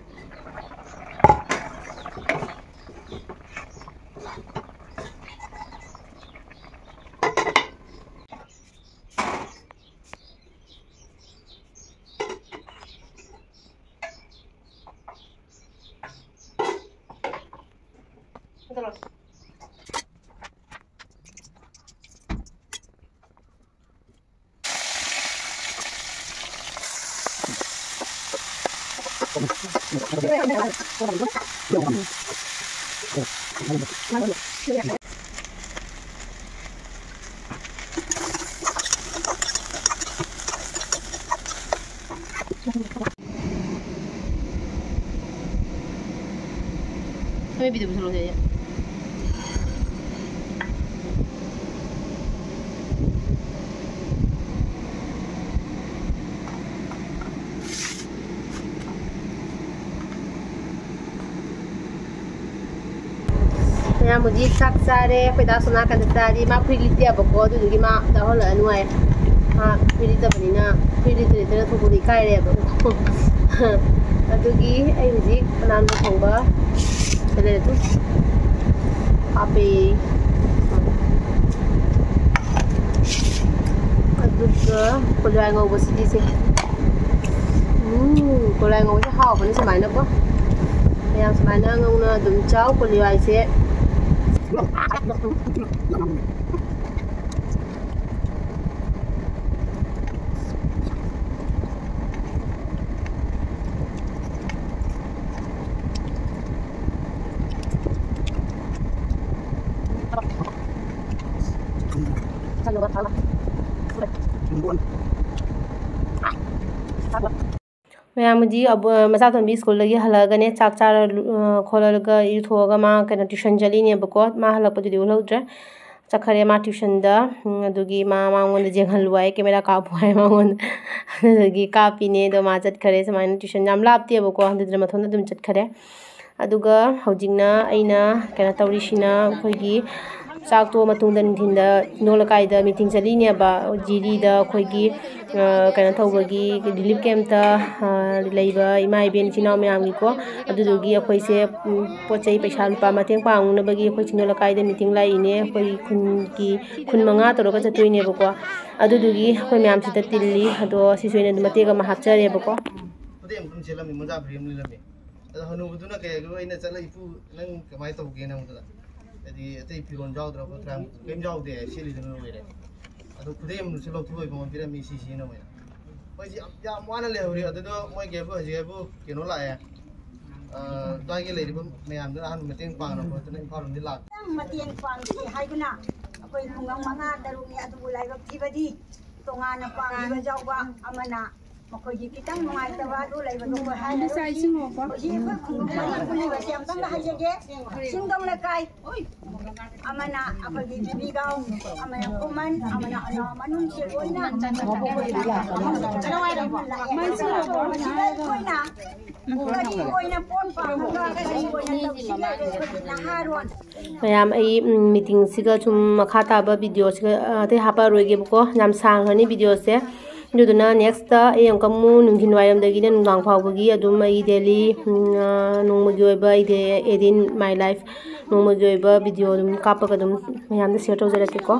ꯅꯣꯏ ꯚꯤꯗꯤꯑꯣ ꯄꯨꯁꯜꯂꯣ ꯁꯤꯗꯩꯗ꯫ ꯃꯌꯥꯝ ꯍꯧꯖꯤꯛ ꯆꯥꯛ ꯆꯥꯔꯦ꯫ ꯑꯩꯈꯣꯏ ꯗꯥꯁꯨ ꯅꯥꯀꯟꯗ ꯆꯥꯔꯤ꯫ ꯃꯥ ꯐꯨꯔꯤꯠ ꯂꯤꯠꯇꯦꯕꯀꯣ, ꯑꯗꯨꯗꯨꯒꯤ ꯃꯥ ꯆꯥꯎꯍꯜꯂꯛꯑꯅꯨ ꯍꯥꯏ꯫ ꯃꯥ ꯐꯨꯔꯤꯠ ꯂꯤꯠꯇꯕꯅꯤꯅ, ꯐꯨꯔꯤꯠ ꯂꯤꯠꯇ ꯂꯤꯠꯇꯅ ꯊꯣꯛꯄꯗꯣ ꯏꯀꯥꯏꯔꯦꯕ꯫ ꯑꯗꯨꯒꯤ ꯑꯩ ꯍꯧꯖꯤꯛ ꯃꯅꯥꯝꯗ ꯊꯣꯡꯕ ꯁꯤꯗ ꯂꯩꯔꯦ ꯑꯗꯨꯝ ꯍꯥꯞꯄꯦ꯫ ꯑꯗꯨꯒ ꯀꯣꯂꯤ ꯍꯋꯥꯏ ꯉꯧꯕꯁꯤꯗꯤ ꯁꯦ꯫ ꯎꯝ, ꯀꯣꯂꯤ ꯍꯋꯥꯏ ꯉꯧꯕꯁꯦ ꯍꯥꯎꯕꯅꯤ ꯁꯨꯃꯥꯏꯅꯀꯣ꯫ ꯃꯌꯥꯝ ꯁꯨꯃꯥꯏꯅ ꯉꯧꯅ ꯑꯗꯨꯝ ꯆꯥꯎ ꯀꯣꯂꯤ ꯍꯋꯥꯏꯁꯦ꯫ ꯃꯌꯥꯝ ꯍꯧꯖꯤꯛ ꯑꯕꯨ-, ꯃꯆꯥꯇꯣꯝꯕꯤ ꯁ꯭ꯀꯨꯜꯗꯒꯤ ꯍꯜꯂꯛꯑꯒꯅꯦ, ꯆꯥꯛ ꯆꯥꯔ ꯂꯨ-, ꯑ, ꯈꯣꯠꯂꯒ ꯏꯔꯨꯊꯣꯛꯑꯒ ꯃꯥ ꯀꯩꯅꯣ tuition ꯆꯠꯂꯤꯅꯦꯕꯀꯣ꯫ ꯃꯥ ꯍꯜꯂꯛꯄꯗꯨꯗꯤ ꯎꯠꯍꯧꯗ꯭ꯔꯦ꯫ ꯆꯠꯈꯔꯦ ꯃꯥ tuition ꯗ꯫ ꯎꯝ, ꯑꯗꯨꯒꯤ ꯃꯥ, ꯃꯉꯣꯟꯗ ꯌꯦꯡꯍꯜꯂꯨ ꯍꯥꯏ, camera ꯀꯥꯞꯄꯨ ꯍꯥꯏ ꯃꯉꯣꯟꯗ꯫ ꯑꯗꯨꯗꯒꯤ ꯀꯥꯞꯄꯤꯅꯦ꯫ ꯑꯗꯣ ꯃꯥ ꯆꯠꯈꯔꯦ꯫ ꯁꯨꯃꯥꯏꯅ tuition ꯌꯥꯝ ꯂꯥꯞꯇꯦꯕꯀꯣ, ꯑꯗꯨꯗꯨꯅ ꯃꯊꯟꯇ ꯑꯗꯨꯝ ꯆꯠꯈꯔꯦ꯫ ꯑꯗꯨꯒ ꯍꯧꯖꯤꯛꯅ ꯑꯩꯅ ꯀꯩꯅꯣ ꯇꯧꯔꯤꯁꯤꯅ, ꯑꯩꯈꯣꯏꯒꯤ ꯆꯥꯛ ꯇꯣꯛꯑ ꯃꯇꯨꯡꯗ ꯅꯨꯡꯊꯤꯟꯗ ꯆꯤꯡꯗꯣꯟ ꯂꯩꯀꯥꯏꯗ meeting ꯆꯠꯂꯤꯅꯦꯕ꯫ ꯖꯤꯔꯤꯗ ꯑꯩꯈꯣꯏꯒꯤ, ꯑ, ꯀꯩꯅꯣ ꯇꯧꯕꯒꯤ, relief camp ꯇ, ꯑ, ꯂꯩꯕ ꯏꯃꯥ ꯏꯕꯦꯟ ꯏꯆꯤꯟ ꯏꯅꯥꯎ ꯃꯌꯥꯝꯒꯤꯀꯣ꯫ ꯑꯗꯨꯗꯨꯒꯤ ꯑꯩꯈꯣꯏꯁꯦ, ꯎꯝ, ꯄꯣꯠ ꯆꯩ ꯄꯩꯁꯥ ꯂꯨꯄꯥ ꯃꯇꯦꯡ ꯄꯥꯡꯅꯕꯒꯤ ꯑꯩꯈꯣꯏ ꯆꯤꯡꯗꯣꯟ ꯂꯩꯀꯥꯏꯗ meeting ꯂꯥꯛꯏꯅꯦ꯫ ꯑꯩꯈꯣꯏ ꯈꯨꯟꯒꯤ, ꯈꯨꯟ ꯃꯉꯥ ꯇꯧꯔꯒ ꯆꯠꯇꯣꯏꯅꯦꯕꯀꯣ꯫ ꯑꯗꯨꯗꯨꯒꯤ ꯑꯩꯈꯣꯏ ꯃꯌꯥꯝꯁꯤꯗ ꯇꯤꯜꯂꯤ꯫ ꯑꯗꯣ ꯁꯤꯁꯨ ꯑꯩꯅ ꯑꯗꯨꯝ ꯃꯇꯦꯛ ꯑꯃ ꯍꯥꯞꯆꯔꯦꯕꯀꯣ꯫ ꯈꯨꯗꯩ ꯑꯃ ꯁꯦꯠꯂꯝꯃꯤ, ꯃꯣꯖꯥ ꯐꯨꯔꯤꯠ ꯑꯃ ꯂꯤꯠꯂꯝꯃꯤ꯫ ꯑꯗꯣ ꯍꯅꯨꯕꯗꯨꯅ ꯀꯩ ꯍꯥꯏꯒꯦꯕꯨ, ꯑꯩꯅ ꯆꯠꯂ, "ꯏꯄꯨ, ꯅꯪ ꯀꯃꯥꯏꯅ ꯇꯧꯒꯦꯅ?" ꯍꯪꯕꯗꯨꯗ, ꯍꯥꯏꯗꯤ ꯑꯇꯩ ꯐꯤꯔꯣꯜ ꯌꯥꯎꯗ꯭ꯔꯥ ꯈꯣꯠꯇ꯭ꯔꯥ, "ꯀꯩꯝ ꯌꯥꯎꯗꯦ" ꯍꯥꯏ, ꯁꯦꯠꯂꯤꯗꯨꯅ ꯂꯣꯏꯔꯦ꯫ ꯑꯗꯣ ꯈꯨꯗꯩ ꯑꯃꯁꯨ ꯂꯧꯊꯣꯛꯑ ꯏꯕꯨꯡꯉꯣ ꯄꯤꯔꯝꯃꯤ, ꯁꯤ ꯁꯤꯖꯤꯟꯅꯧ ꯍꯥꯏꯅ꯫ ꯃꯣꯏꯁꯤ ꯌꯥꯝ, ꯌꯥꯝ ꯋꯥꯅ ꯂꯩꯍꯧꯔꯤ꯫ ꯑꯗꯨꯗꯣ ꯃꯣꯏꯒꯤ ꯍꯥꯏꯕꯨ, ꯍꯧꯖꯤꯛ ꯍꯥꯏꯕꯨ ꯀꯩꯅꯣ ꯂꯥꯛꯑꯦ, ꯑ, ꯑꯗꯨꯋꯥꯏꯒꯤ ꯂꯩꯔꯤꯕ ꯃꯌꯥꯝꯗꯨꯅ ꯑꯍꯥꯟꯕ ꯃꯇꯦꯡ ꯄꯥꯡꯅꯕ ꯈꯣꯠꯇꯅ ꯏꯝꯐꯥꯜ ꯂꯣꯝꯗꯒꯤ ꯂꯥꯛꯄ꯫ ꯃꯇꯦꯡ ꯄꯥꯡꯈꯤ ꯍꯥꯏꯗꯨꯅ ꯑꯩꯈꯣꯏ ꯈꯨꯡꯒꯪ ꯃꯉꯥ ꯇꯔꯨꯛꯅꯤ, ꯑꯗꯨꯕꯨ ꯂꯥꯏꯕꯛ ꯊꯤꯕꯗꯤ ꯇꯣꯉꯥꯟꯅ ꯄꯥꯡꯈꯤꯕ ꯌꯥꯎꯕ ꯑꯃꯅ ꯃꯈꯣꯏꯒꯤ ꯈꯤꯇꯪ ꯅꯨꯡꯉꯥꯏꯇꯕ ꯑꯗꯨ ꯂꯩꯕꯗꯨ ꯑꯩꯈꯣꯏ ꯍꯥꯏꯔꯔꯣꯏꯁꯤ꯫ ꯍꯧꯖꯤꯛ ꯑꯩꯈꯣꯏ ꯈꯨꯡꯒꯪ ꯃꯔꯤ ꯄꯨꯜꯂꯤꯕꯁꯦ ꯑꯝꯇꯪꯒ ꯍꯥꯏꯖꯒꯦ꯫ ꯆꯤꯡꯗꯧ ꯂꯩꯀꯥꯏ, ꯑꯃꯅ ꯑꯩꯈꯣꯏꯒꯤ ꯕꯤꯕꯤꯒꯥꯎ, ꯑꯃꯅ ꯈꯨꯃꯟ, ꯑꯃꯅ ꯑꯅꯥ ꯃꯅꯨꯡꯁꯤ ꯂꯣꯏꯅ ꯃꯁꯤꯗ ꯑꯩꯈꯣꯏꯅ ꯀꯔꯤ ꯑꯣꯏꯅ ꯄꯣꯠ ꯄꯥꯡꯉꯒ ꯀꯔꯤ ꯑꯣꯏꯅ ꯇꯧꯁꯤꯒꯦ ꯍꯥꯏꯕꯗ ꯑꯩꯈꯣꯏꯒꯤ ꯅꯍꯥꯔꯣꯟ ꯃꯌꯥꯝ, ꯑꯩ, ꯎꯝ, meeting ꯁꯤꯒ ꯁꯨꯝ ꯃꯈꯥ ꯇꯥꯕ video ꯁꯤꯒ, ꯑ, ꯑꯇꯩ ꯍꯥꯞꯄꯛꯑꯔꯣꯏꯒꯦꯕꯀꯣ, ꯌꯥꯝ ꯁꯥꯡꯈ꯭ꯔꯅꯤ video ꯁꯦ꯫ ꯑꯗꯨꯗꯨꯅ next ꯑꯩ ꯑꯃꯨꯛꯀ ꯑꯃꯨꯛ ꯅꯨꯡꯊꯤꯜ ꯋꯥꯏꯔꯝꯗꯒꯤꯅ ꯅꯨꯡꯗꯥꯡ ꯐꯥꯎꯕꯒꯤ ꯑꯗꯨꯝ ꯑꯩ daily, ꯎꯝ, ꯑ, ꯅꯣꯡꯃꯒꯤ ꯑꯣꯏꯕ ꯑꯩ day, a day in my life, ꯅꯣꯡꯃꯒꯤ ꯑꯣꯏꯕ video ꯑꯗꯨꯝ ꯀꯥꯞꯄꯒ ꯑꯗꯨꯝ ꯃꯌꯥꯝꯗ share ꯇꯧꯖꯔꯛꯀꯦꯀꯣ꯫